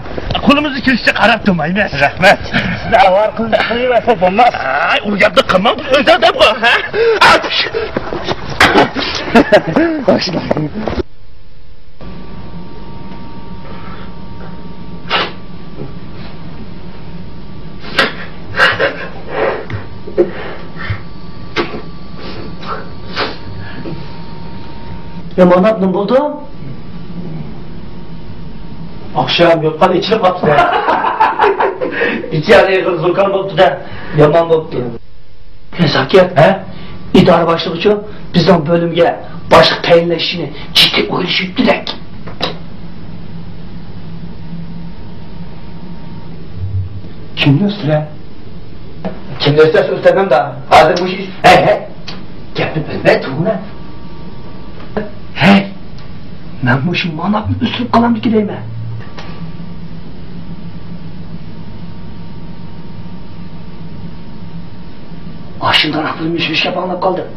قولىمىزدىن كېلىشىچە قاراپ تۇرمايمىز. رەھمەت. سىزنى ئاۋارە قىلىپ قويۇۋەرسەك بولماس. ھاي، ئۇ گەپنى قىلماڭ، بىز ئۆز ئادەمغۇ، ھە؟ باشلىق. يا مانات، نېمە بولدى؟ ئاخشام يوتقان ئېچىلىپ قاپتۇ-دە. ئىچى ئېغىر زۇكام بوپتۇ-دە. يامان بوپتۇ. ھە، زاكىر. ھە؟ ئىدارە باشلىقىچۇ بىزنىڭ بۆلۈمگە باشلىق تەيىنلەشنى جىددىي ئويلىشىۋېتىپتۇ-دەك. كىمنى ئۆستۈرە؟ كىمنى ئۆستۈرسە ئۆستۈرمەمدۇ؟ ھازىر مۇشۇ ئىش. ھەي، ھەي! گەپنى بۆلمەي تۇرغىنا. ھەي! مەن مۇشۇ ماناتنى ئۆستۈرۈپ قالامدىكىن دەيمەن. ئاشۇنداق بىر مىش-مىش گەپ ئاڭلاپ قالدىم.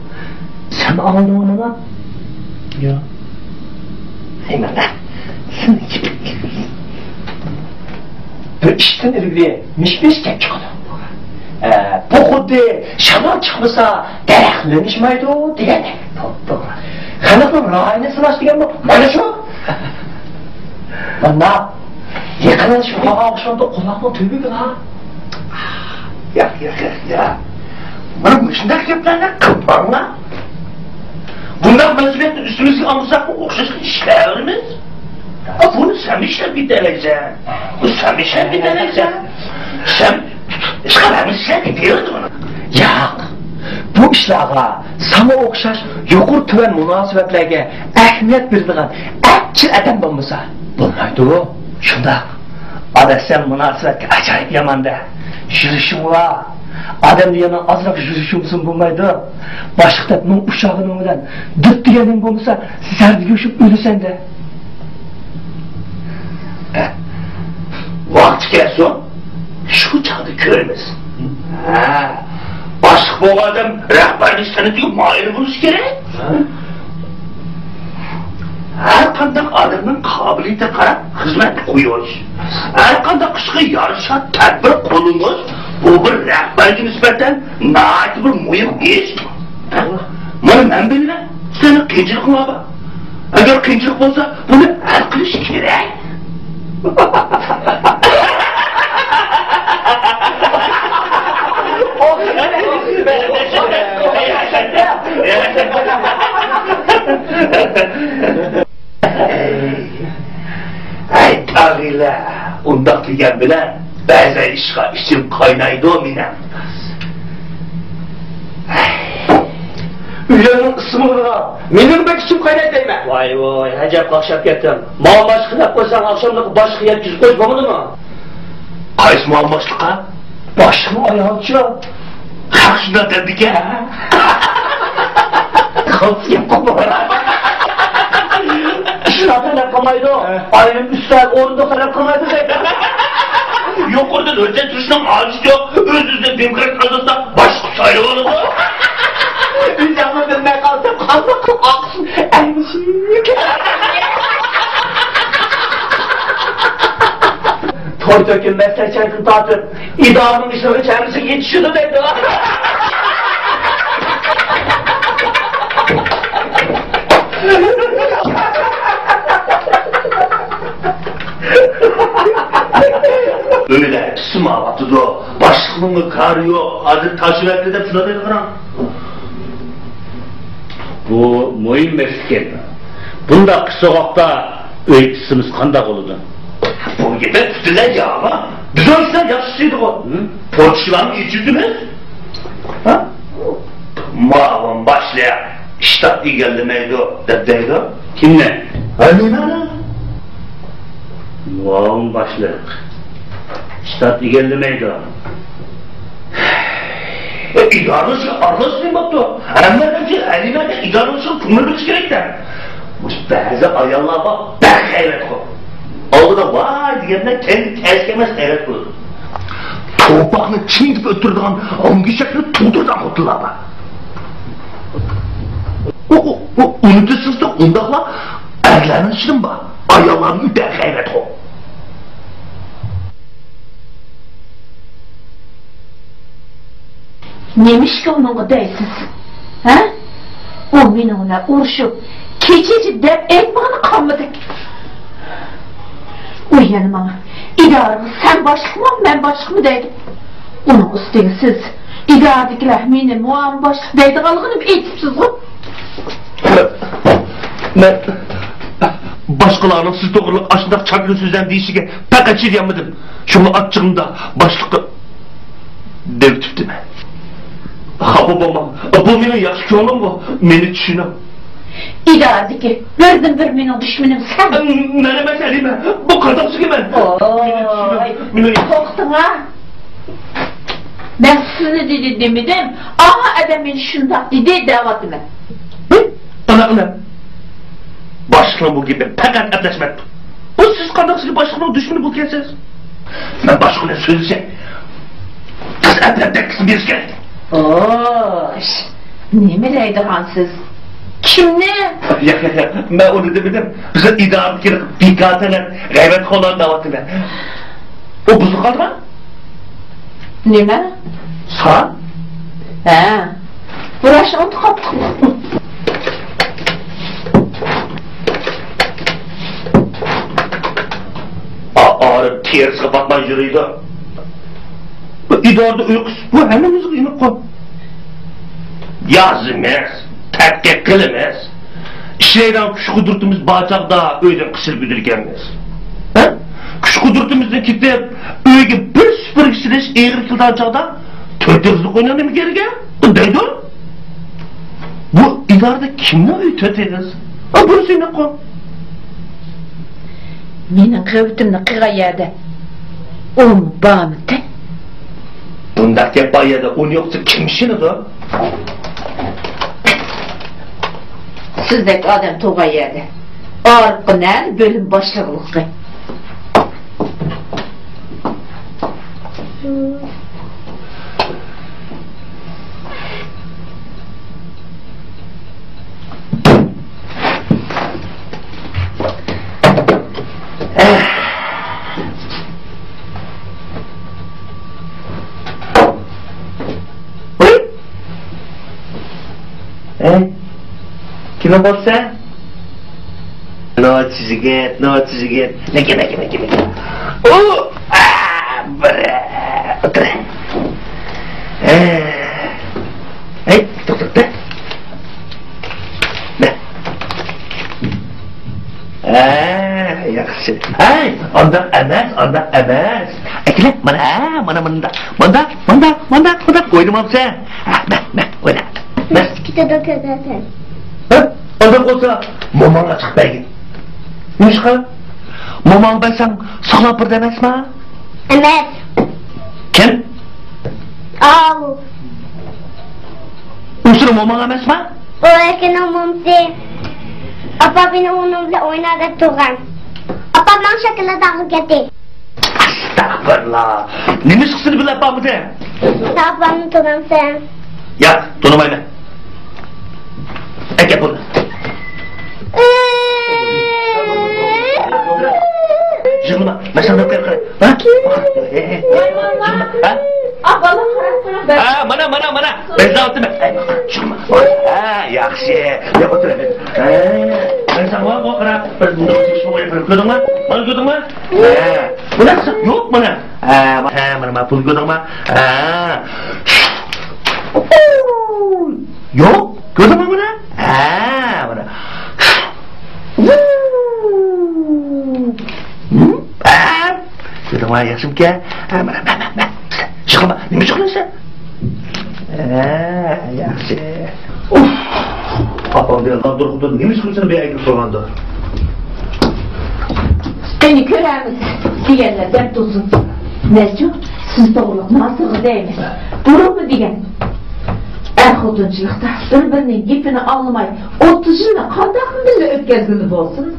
سەن ئاڭلىدىڭمۇ مانا؟ ياق. ھەي مانا، سېنىڭ گېپىڭ. بىر ئىشتىن ئىلگىرى مىش-مىش گەپ چىقىدۇ. ئە، بۇ خۇددى شامال چىقمىسا دەرەخ لىڭشىمايدۇ دېگەندەك. توغرا. خەلقنىڭ رايىنى سىناش دېگەنمۇ مانا شۇ. مانا، يېقىنلىشىپ قالغان ئوخشامدۇ قۇلاقنىڭ تۈۋىگىلا. ياق، ياق، ياق، ياق. مانا مۇشۇنداق گەپلەرنى قىلماڭلار. بۇنداق مەسئۇلىيەتنى ئۈستىمىزگە ئالمىساقمۇ ئوخشاشلا ئىشلەۋېرىمىز. ئا، بۇنى سەن ئىشلەپ كېتەلەيسەن. بۇ سەن ئىشلەپ كېتەلەيسەن. سەن ئىشقا بەرمىسە ئىشلەپ كېتىۋېرىدۇ بۇنى. ياق. بۇ ئىشلارغا ساڭا ئوخشاش يۇقىرى تۆۋەن مۇناسىۋەتلەرگە ئەھمىيەت بېرىدىغان ئەپچىل ئادەم بولمىسا بولمايدۇ. شۇنداق. ئادەتسەن مۇناسىۋەتكە ئاجايىپ يامان-دە. يۈرۈشۈڭ بار. ئادەمدە يەنە ئازراق يۈرۈشۈڭ بولسىمۇ بولمايدۇ. باشلىق دەپ مىڭ ئۇششاغىنىڭ بىلەن دۈت دېگەننىڭ بولمىسا زەردە يۈرۈشۈپ ئۆلىسەن-دە. ۋاقتى كەلسۇن، شۇ چاغدا كۆرىمىز. ھە، باشلىق بولغان ئادەم رەھبەرلىك سەنئىتىگە ماھىر بولۇشى كېرەك. ھە؟ ھەر قانداق ئادەمنىڭ قابىلىيىتىگە قاراپ خىزمەتكە قويۇش، ھەر قانداق ئىشقا يارىشا تەدبىر قوللىنىش، بۇ بىر رەھبەرگە نىسبەتەن ناھايىتى بىر مۇھىم ئىش. ھە؟ مانا مەن بىلىمەن، سېنىڭ قىيىنچىلىقىڭ بار. ئەگەر قىيىنچىلىق بولسا، بۇنى ھەل قىلىش كېرەك. ھەي، تاغىلە، ئۇنداق دېگەن بىلەن بەزى ئىشقا ئىچىم قاينايدۇ مېنىڭ. ئۆيلەرنىڭ ئىسسىمۇ مېنىڭ بەك ئىچىم قاينايدۇ دەيمەن. ۋاي ۋاي، ئەجەب قاقشاپ كەتتىم. ماڭا باشلىق دەپ قويساڭ، ئاخشاملىقى باشلىققا يەتكۈزۈپ قويسا بولمىدىمۇ؟ قايسى ماڭا باشلىققا؟ باشلىقنىڭ ئايالىچۇ. خەق شۇنداق دەمدىكەن. خالتىس گەپ قىلما. ئىشلار تەلەپ قىلمايدۇ. ئايرىم ئۈستەل، ئورۇندۇق تەلەپ قىلمايدۇ دەيدۇ. يۇقىرىدىن ھۆججەت سۈرۈشنىڭ ھاجىتى يوق. ئۆز-ئۆزىدىن دېموكراتىك ئاساستا باشلىق سايلىۋالىدۇ. ئۆزۈڭنى بىلمەي قالسام، قانداق قىلىپ ئاقسۇن؟ ئەمىسە. توي-تۆكۈن، مەسلىھەت-چەرتتىن تارتىپ، ئىدارىنىڭ ئىشلىرىغىچە ھەممىسىگە يېتىشىدۇ دەيدۇ. ئۆيلەر ئىسسىماۋاتىدۇ، باشلىقنىڭمۇ كارى يوق، ھازىر تاشلىۋەتتى دەپ شۇنداق دەيدۇ قاراڭ. بۇ مۇھىم مەسىلە ئىكەن. بۇنداق قىسسىغاقتا ئۆي ئىسسىمىسى قانداق بولىدۇ؟ بۇ گېپى پۈتۈنلەي يالغان. بىز ئۇ ئىشلار ياخشى ئىشلەيدىغۇ. ھە؟ پوچىلارنى ئېچىۋېتىمىز. ھە؟ مۇئاۋىن باشلىق ئىشتات ئىگىلىمەيدۇ دەپ دەيدۇ. كىمنى؟ ھەلىمەنى. مۇئاۋىن باشلىق ئىشتات ئىگىلىمەيدۇ. ئىدارىلىشىشكە ئارىلاشمايماپتۇ. ھەممە ئادەمچە ھەلىمەگە ئىدارىلىشىشقا كۆڭۈل بۆلۈش كېرەكتە. مۇشۇ بەزى ئاياللار بار، بەك غەيۋەتخور. ئالدىدا ۋاي دېگەندە كەينىدە تەسكە ئەمەس غەيۋەت قىلىدۇ. توپاقنى چىڭىتىپ ئۆتتۈرىدىغان، ئۆڭگۈچەكنى تۇغدۇرىدىغان خوتۇنلار بار. ئۇ، ئۇ، ئۇ، ئۇنتۇشسىزلىق ئۇنداقلا ئەرلەرنىڭ ئىچىدىمۇ بار. ئاياللارنى ئۆتە غەيۋەتخور. نېمىشقا ئۇنىڭغا دەيسىز؟ ھە؟ ئۇ مېنىڭ بىلەن ئۇرۇشۇپ، كېچىچە دەپ ئېيتمىغىنى قالمىدى. ئۇ يەنە ماڭا، ئىدارىغا سەن باشلىقمۇ، مەن باشلىقمۇ دەيدۇ. ئۇنىڭ ئۈستىگە سىز، ئىدارىدىكىلەر مېنى مۇئاۋىن باشلىق دەيدىغانلىقىنى ئېيتىپسىزغۇ. مەن باشقىلارنىڭ سىز توغرىلىق ئاشۇنداق چاكىنا سۆزلەرنى دېيىشىگە پەقەت چىدىيالمىدىم. شۇڭا ئاچچىقىمدا باشلىققا دەۋېتىپتىمەن. خاپا بولماڭ. بۇ مېنىڭ ياخشى كۆڭلۈمغۇ. مېنى چۈشىنىڭ. ئىدارىدىكى بىردىنبىر مېنىڭ دۈشمىنىم سەن. مەن ئەمەس، ھەلىمە. بۇ قانداق سۆزگە مەن؟ ۋاي، مېنى چۈشىنىڭ. مېنى توختىڭا. مەن سىزنى دېدى دېمىدىم. ئاڭا ئادەم مېنى شۇنداق دېدى دەۋاتىمەن. ھە؟ قانداق قىلىمەن؟ باشلىقنىڭ بۇ گېپى پەقەت ئەپلەشمەپتۇ. بۇ سىز قانداق سىزگە باشلىقنىڭ دۈشمىنى بولۇپ كەلسىز؟ مەن باشلىق بىلەن سۆزلىشەي. قىز ئەپلەپ دەككىسىنى بېرىش كېرەك. خوش، نېمە دەيدىغانسىز؟ كىمنى؟ ياق، ياق، ياق، مەن ئۇنى دېمىدىم. بىزنىڭ ئىدارىدىكى بىكار تەلەپ غەيۋەتخورلارنى دەۋاتىمەن. ئۇ بۇزۇلۇپ قالدىما؟ نېمە؟ سان؟ ھە. بۇراشنى ئۇنتۇپ قاپتىغۇ. ئا-، ئارىپ تېرىسىغا پاتماي يۈرىدۇ. ئىدارىدە ئۇيقۇسىز، بۇ ھەممىمىزگە ئېنىققۇ. يازىمىز، تەتقىق قىلىمىز. ئىشلەيدىغان كۈچ-قۇدرىتىمىز بار چاغدا ئۆيدىن قىچىلىپ ئۆتىدىكەنمىز. ھە؟ كۈچ-قۇدرىتىمىزدىن كېتىپ، ئۆيگە بىر سۈپۈرگە سېلىش ئېغىر كېلىدىغان چاغدا، تۆت ئېغىزلىق ئويناڭ نېمە كېرىكى؟ دەيدۇ. ئارىدا كىمنىڭ ئۆيى تۆت ئېغىز؟ ئا، بۇرۇسى يوققۇ. مېنىڭ غەۋىتىمنى قىلغان يەردە ئۇمۇ بارمىتى؟ بۇنداق گەپ بار يەردە ئۇن يوقتا كىم ئىشىنىدۇ؟ سىزدەك ئادەم تۇرغان يەردە ئارقا نەنى بۆلۈم باشلىقلىقى؟ ھوي! ھە؟ كىم بولسا؟ نوچى يىگىت، نوچى يىگىت. مەكە، مەكە، مەكە، مەكە. ئۇ! ئا! بىر! ئولتۇر. ھە. ھەي، توختاپ تۇر. مە. ھە، ياخشى. ھەي، ئانداق ئەمەس، ئانداق ئەمەس. ئەكىلە، مانا، ھە، مانا مۇنداق. مانداق، مانداق، مانداق، مانداق. ئوينىمامسەن؟ ھە، مە، مە، ئوينا. مە. كېتىدۇ كۆزەتسەن. ھە؟ ئانداق بولسا، موماڭغا چىقىپ بەرگىن. نېمىشقا؟ موماڭغا بەرسەڭ، ساقلاپ بېرىدۇ ئەمەسما؟ ئەمەس. كىم؟ ئاۋۇ. ئۇ سېنىڭ موماڭ ئەمەسما؟ ئۇ ئەكىنىڭ مومىسى. ئاپام مېنى ئۇنىڭ بىلەن ئوينا دەپ تۇرغان. ئاپام ماڭا شاكىلات ئالغىلى كەتتى. ئەستەغپىرۇللا. نېمە ئىشقا سېنى بىلەپ بارمىدى؟ سەن ئاپامنى تونۇمسەن؟ ياق، تونۇمايمەن. ئەكەل بۇنى. يىغلىما، مەن ساڭا دەپ قوياي، قارا. ھە؟ يىغلىما، ھە؟ ئا، بالا، قاراپ قويۇڭ، بەر. ھە، مانا، مانا، مانا. بەزلەۋاتىمەن. ئەي، يىغلىما. ھە، ياخشى. ياق، ئولتۇر. ھە، مەن ساڭا، قارا. بىر مۇنداق ئىش بولغان، كۆردۈڭمۇ؟ مانا كۆردۈڭمۇ؟ ھە، بۇنى قىلساق يوق مانا. ھە، ھە، مانا، مانا، پۇل كۆردۈڭمۇ؟ ھە. يوق، كۆردۈڭمۇ مانا؟ ھە، مانا. ھە، كۆردۈڭمۇ، ياخشىمىكەن؟ ھە، مانا، مانا، مانا. يىغلىما، نېمە يىغلايسەن؟ ھە، ياخشى. ئۇف! ئاپام بىلەن دادۇر خوتۇن نېمە ئىش قىلسۇن بۇ يەرگە تۇرغاندا؟ قېنى كۆرەرمىز دېگەنلەر دەپ تۇرسۇن. مەنچۇ، سىز توغرۇلۇق ناسىغا دەيمىز. بۇرۇنمۇ دېگەن، ئەر خوتۇنچىلىقتا بىر-بىرىنىڭ گېپىنى ئاڭلىماي، ئوتتۇز يىلنى قانداقمۇ بىللە ئۆتكەزگىلى بولسۇن؟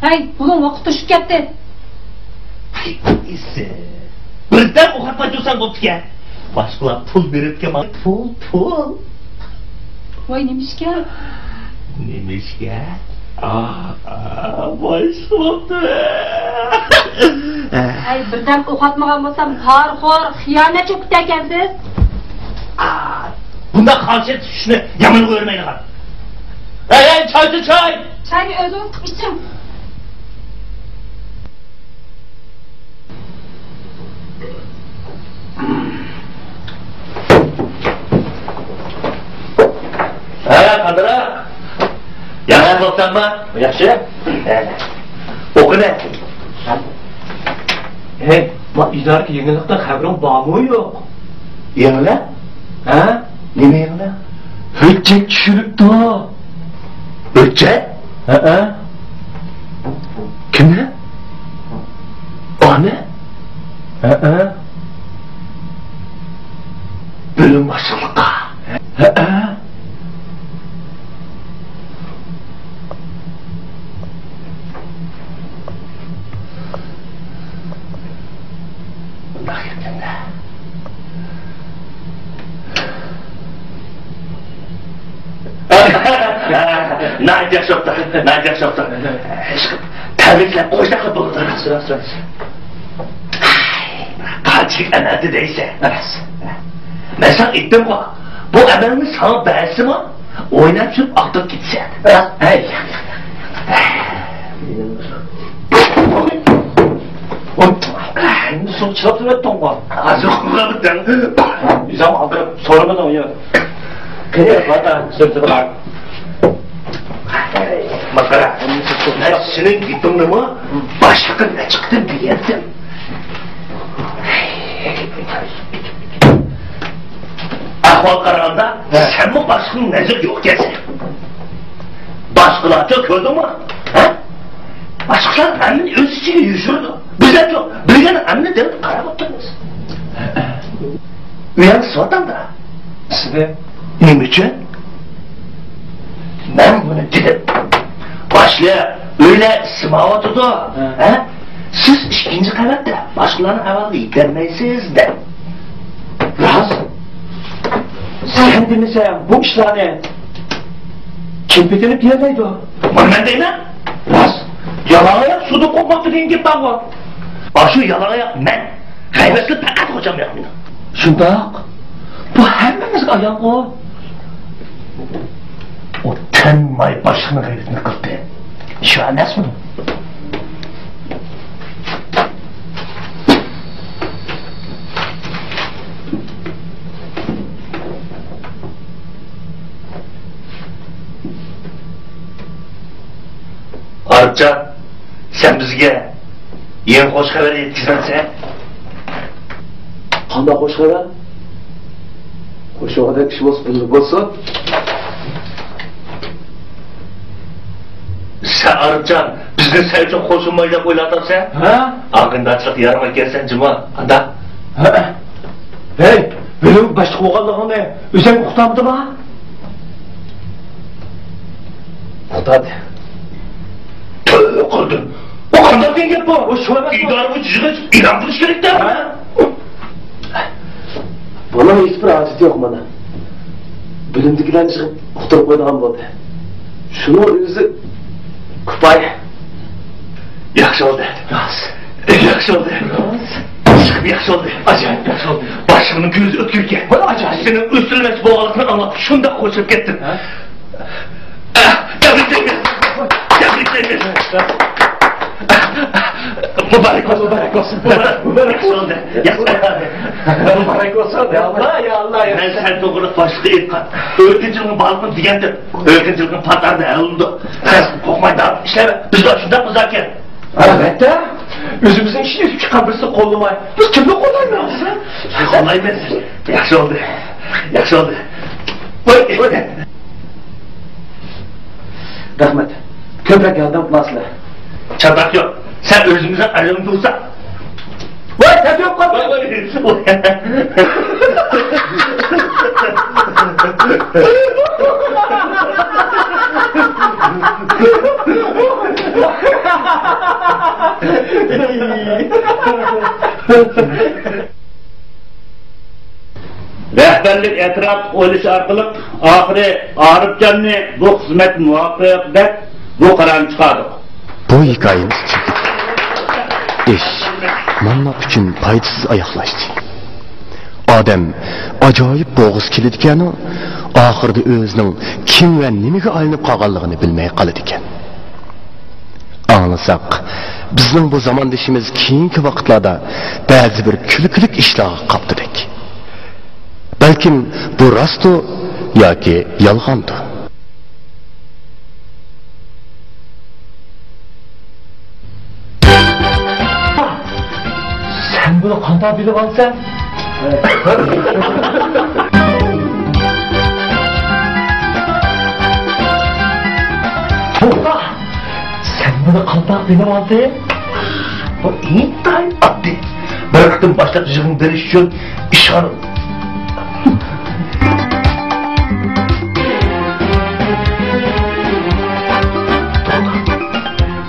ھەي، بۇلۇڭ ۋاقىت توشۇپ كەتتى. ئىسى. بىردەم ئوقۇتماي تۇرساڭ بوپتىكەن. باشقىلار پۇل بېرىپتىكەن ماڭا. پۇل، پۇل. ۋاي، نېمىشكە؟ نېمىشكە؟ ئا، ئا، باشقا بوپتۇ. ئەي، بىردەم ئوقۇتمىغان بولسام، خار-خور، خىيانەتچى بوپتىكەنسىز. ئا، بۇنداق خاسىيەت ئىشنى يامان كۆرمەيدىغان. ئەي، ئەي، چايچى، چاي! چاينى ئۆزىڭىز قىلىپ ئىچىڭ. ھە، قانداق؟ ياخشى بوپسەنما؟ ياخشى. ھە. ئوقۇدى. ھەي، ما ئىدارىدىكى يېڭىلىقتىن خەۋىرىڭ بارمۇ يوق؟ يېڭىلىق؟ ھە؟ نېمە يېڭىلىق؟ ھۆججەت چۈشۈرۈپتۇ. ھۆججەت؟ ھەئە. كىمنى؟ ئانى؟ ھەئە. بۆلۈم باشلىقلىققا؟ ھەئە. بۇنداق گەپكەندە. ناھايىتى ياخشى بوپتۇ، ناھايىتى ياخشى بوپتۇ. ئىشقىلىپ، تەبرىكلەپ قويساق بولىدۇ. راست، راست، راست. قانچىلىك ئەمەلدە دەيسەن. راست. مەن ساڭا ئېيتتىمغۇ، بۇ ئەمەلنى ساڭا بەرسىمۇ، ئويناپ يۈرۈپ ئاغدۇرۇپ كېتىسەن. راست. ھەي. سۇ چىلاپ تۇرۇۋەتتىڭغۇ. ھازىر قۇرغاندىڭ. ئۆزۈڭ ئالدىراپ سورىمىدىڭ يا. قېنى، باتا، سۆزلىرى بار. ماقارا، مەن سېنىڭ گېپىڭنىمۇ باشلىققا نەچچە قېتىم دېگەنتىم. ئەھۋال قارىغاندا، ھە، سەنمۇ باشلىقنىڭ نەزىرىدە يوق ئىكەنسەن. باشقىلارچۇ كۆردۈڭمۇ؟ ھە؟ باشقىلار ھەممىنى ئۆز ئىچىگە يوشۇرىدۇ. بىزلەرچۇ بىلگەن ھەممىنى دەپ قاراپ ئولتۇرىمىز. ئۇيالسىز ئاتامدا. سىزنى؟ نېمە ئۈچۈن؟ مەن بۇنى دېدىم. باشلىق، ئۆيلەر ئىسسىمايۋاتىدۇ. ھە. ھە؟ سىز ئىككىنچى قەۋەتتە باشقىلارنىڭ ئەھۋالىغا يېتەلمەيسىز دەپ. راست. سەن دېمىسەڭ، بۇ ئىشلارنى كىم پېتىنىپ دېيەلمەيدۇ؟ مانا مەن دەيمەن. راست. يالاڭ ئاياق سۇدا قوپماپتۇ دېگەن گەپ بارغۇ. ئاشۇ يالاڭ ئاياق مەن. غەيۋەتلىك پەقەت خوجام ياق مېنىڭ. شۇنداق. بۇ ھەممىمىزگە ئايانغۇ. ئۇ تىنماي باشلىقنىڭ غەيۋىتىنى قىلدى. شۇ ئەمەسمۇ؟ ئارىپجان، سەن بىزگە يېڭى خوش خەۋەر يەتكۈزمەمسەن؟ قانداق خوش خەۋەر؟ خوش بولغۇدەك ئىش بولسا بىللە بولسۇن. سەن ئارىپجان، بىزنى سەن ئۈچۈن قوشۇلماي دەپ ئويلاۋاتامسەن؟ ھە؟ ئاغىنىدارچىلىق يارىمايدىكەنسەن جۇما، قانداق؟ ھە. ھەي، بۆلۈم باشلىقى بولغانلىقىڭنى ئۆزۈڭ ئۇقتامدىما؟ ئۇقتى. تۆۋە قىلدىم. ئۇ قانداق دېگەن گەپ بۇ؟ ئۇ شۇ ئەمەس. ئىدارە بويىچە يىغىش ئېلان قىلىش كېرەك-تە. ھە؟ بۇنىڭ ھېچبىر ھاجىتى يوق مانا. بۆلۈمدىكىلەرنى يىغىپ ئۇقتۇرۇپ قويىدىغان بولدى. شۇنىڭ ئۆزى كۇپايە. ياخشى بولدى. راست. ياخشى بولدى. راست. ئىشقىلىپ ياخشى بولدى. ئاجايىپ ياخشى بولدى. باشلىقنىڭ كۆزى ئۆتكۈر ئىكەن. ۋاي، ئاجايىپ. سېنىڭ ئۆستۈرمەكچى بولغانلىقىڭنى ئاڭلاپ شۇنداق خوشلىنىپ كەتتىم. ھە؟ تەبرىكلەيمەن. تەبرىكلەيمەن. مۇبارەك بولسۇن. مۇبارەك بولسۇن. مۇبارەك، مۇبارەك بولسۇن. ياخشى. مۇبارەك بولسۇن. يا ئاللا، يا ئاللا، يا. مەن سەن توغرىلىق باشلىققا ئېيتقان. ئۆلكىنچىلىقنىڭ بارلىقىنى دېگەنتىم. ئۆلكىنچىلىقنىڭ پاتارىدا ھەل بولىدۇ. سەن قورقماي داۋام ئىشلەۋەر. بىز بار شۇنداق مۇزاكىرە. ئەلۋەتتە. ئۆزىمىزنىڭ ئىچىدىن ئۈچ چىققان بىرسىنى قوللىماي، بىز كىمنى قوللايمىز؟ قوللايمىز. ياخشى بولدى. ياخشى بولدى. ۋاي، ۋاي. رەھمەت. كۆپرەك ياردەم قىلارسىلەر. چاتاق يوق. سەن ئۆزىمىزنىڭ ئەلىڭدە تۇرسا. ۋاي، تەتۈپ قال. ۋاي، ۋاي. رەھبەرلىك ئەتراپلىق ئويلىشى ئارقىلىق، ئاخىرى ئارىپجاننى بۇ خىزمەتكە مۇۋاپىق دەپ، بۇ قارارنى چىقاردۇق. بۇ ھېكايىمىز چېكىت. ئىش ماننا ئۈچۈن پايدىسىز ئاياغلاشتى. ئادەم ئاجايىپ بوغۇسى كېلىدىكەنۇ، ئاخىرىدا ئۆزىنىڭ كىم ۋە نېمىگە ئايلىنىپ قالغانلىقىنى بىلمەي قالىدىكەن. ئاڭلىساق، بىزنىڭ بۇ زاماندىشىمىز كېيىنكى ۋاقىتلاردا بەزى بىر كۈلكىلىك ئىشلارغا قاپتىدەك. بەلكىم بۇ راستتۇ ياكى يالغاندۇ؟ سەن بۇنى قانداق بىلىپ ئالىسەن؟ توختا! سەن بۇنى قانداق بىلىپ ئالدىڭ؟ بۇ ئىنتايىن ئاددىي. بىر قېتىم باشلىق يىغىن بېرىش ئۈچۈن ئىشخانا.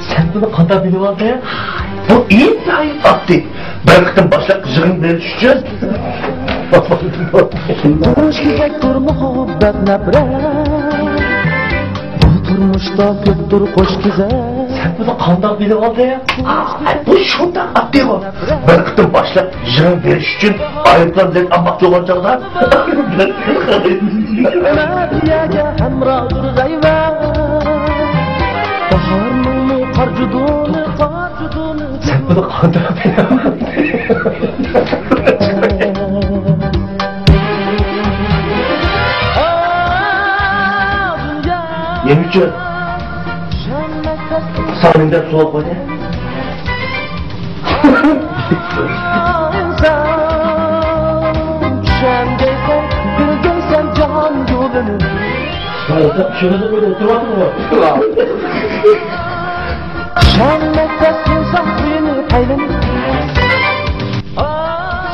سەن بۇنى قانداق بىلىپ ئالدىڭ؟ بۇ ئىنتايىن ئاددىي. بىر قېتىم باشلىق يىغىن بېرىش ئۈچۈن. قوش كېزەك تۇرمۇ قوغۇپ دەپ نەپرەت. بۇ تۇرمۇشتا كۆپتۇر قوش كېزەك. سەن بۇنى قانداق بىلىپ ئالدىڭ؟ ئا، بۇ شۇنداق ئاددىيغۇ. بىر قېتىم باشلىق يىغىن بېرىش ئۈچۈن ئايروپىلان بىلەت ئالماقچى بولغان چاغدا. مەدھىيەگە ھەمراھدۇر غەيۋەت. باھارنىڭمۇ قارجۇدۇنى، قارجۇدۇنى. سەن بۇنى قانداق بىلىۋالدىڭ؟ نېمە ئۈچۈن؟ ساڭا نېمە دەپ سوئال قويدى؟ چۈشەندەيسەن، بىلگەيسەن جاھان يولىنى. چۈشەندەيسەن، بىلگەيسەن جاھان يولىنى.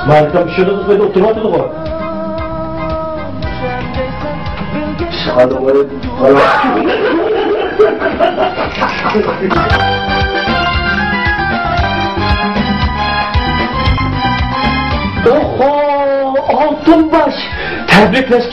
مايكام چۈشىنىپ قويدى، ئولتۇرۇۋاتىدىغۇ. ئىشقا قويۇپ، ئوھو، ئالتۇن باش! تەبرىكلەش.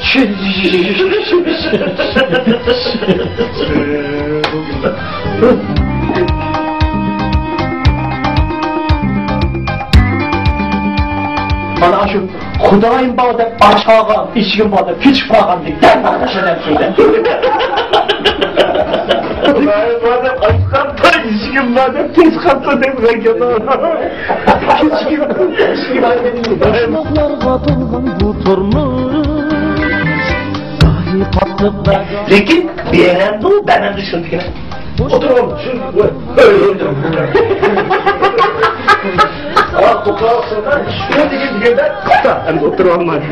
مانا شۇ خۇدايىم بار دەپ ئاچ قالغان، ئىشىكىم بار دەپ كېچىكىپ قالغاندەك دەل مانا شۇ نەرسە. خۇدايىم بار دەپ ئاچ قاپتۇ، ئىشىكىم بار دەپ كېچىكىپ قاپتۇ دەپ. باشلىقلارغا تولغان بۇ تۇرمۇش. لېكىن بەرەمدۇ، بەرمەمدۇ شۇندىكىنە. ئولتۇرۇڭ، شۇ، ئۆي، ئۆي، ئۆي. ئەمدى ئولتۇرۇۋالمايدۇ.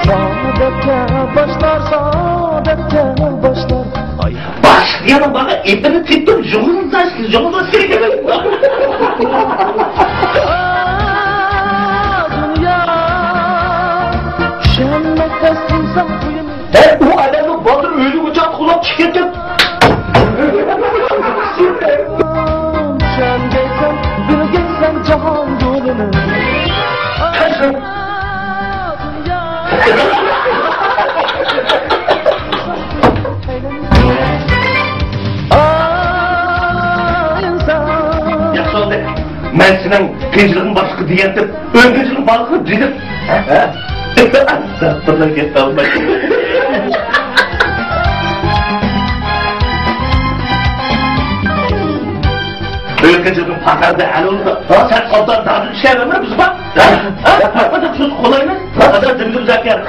سادەپكە باشلار، سادەپكە باشلار. باش دېگەننىڭ بارغا ئېپىنى تېپىپ، يۇغۇزلاش، يۇغۇزلاش كېرەك ئەمەس. دۇنيا، چۈشەنمەك تەس ئىنسان خۇيىنى. ھەي، ئۇ ئادەمنىڭ بالدۇر ئۆلگۈچە قۇلاپ چىقىپ كەتكەن. چۈشەنگەيسەن، بىلگەيسەن جاھان يولىنى. ياخشى بولدى. مەن سېنىڭ قىيىنچىلىقىڭ بارلىققا دېگەنتىم، ئۆزگىچىلىك بارلىققا دېدىم. ھە؟ بىرلا گەپ قالماي. ئۆزگىچىلىكىڭ پاخاردا ھەل بولىدۇ. ھە، سەن قالدان دادىن ئىشلەۋەرمە، بىز بار. ھە؟ ھە؟ ھە؟ قولايمەن. ھازىر دىمدىم زاكىر.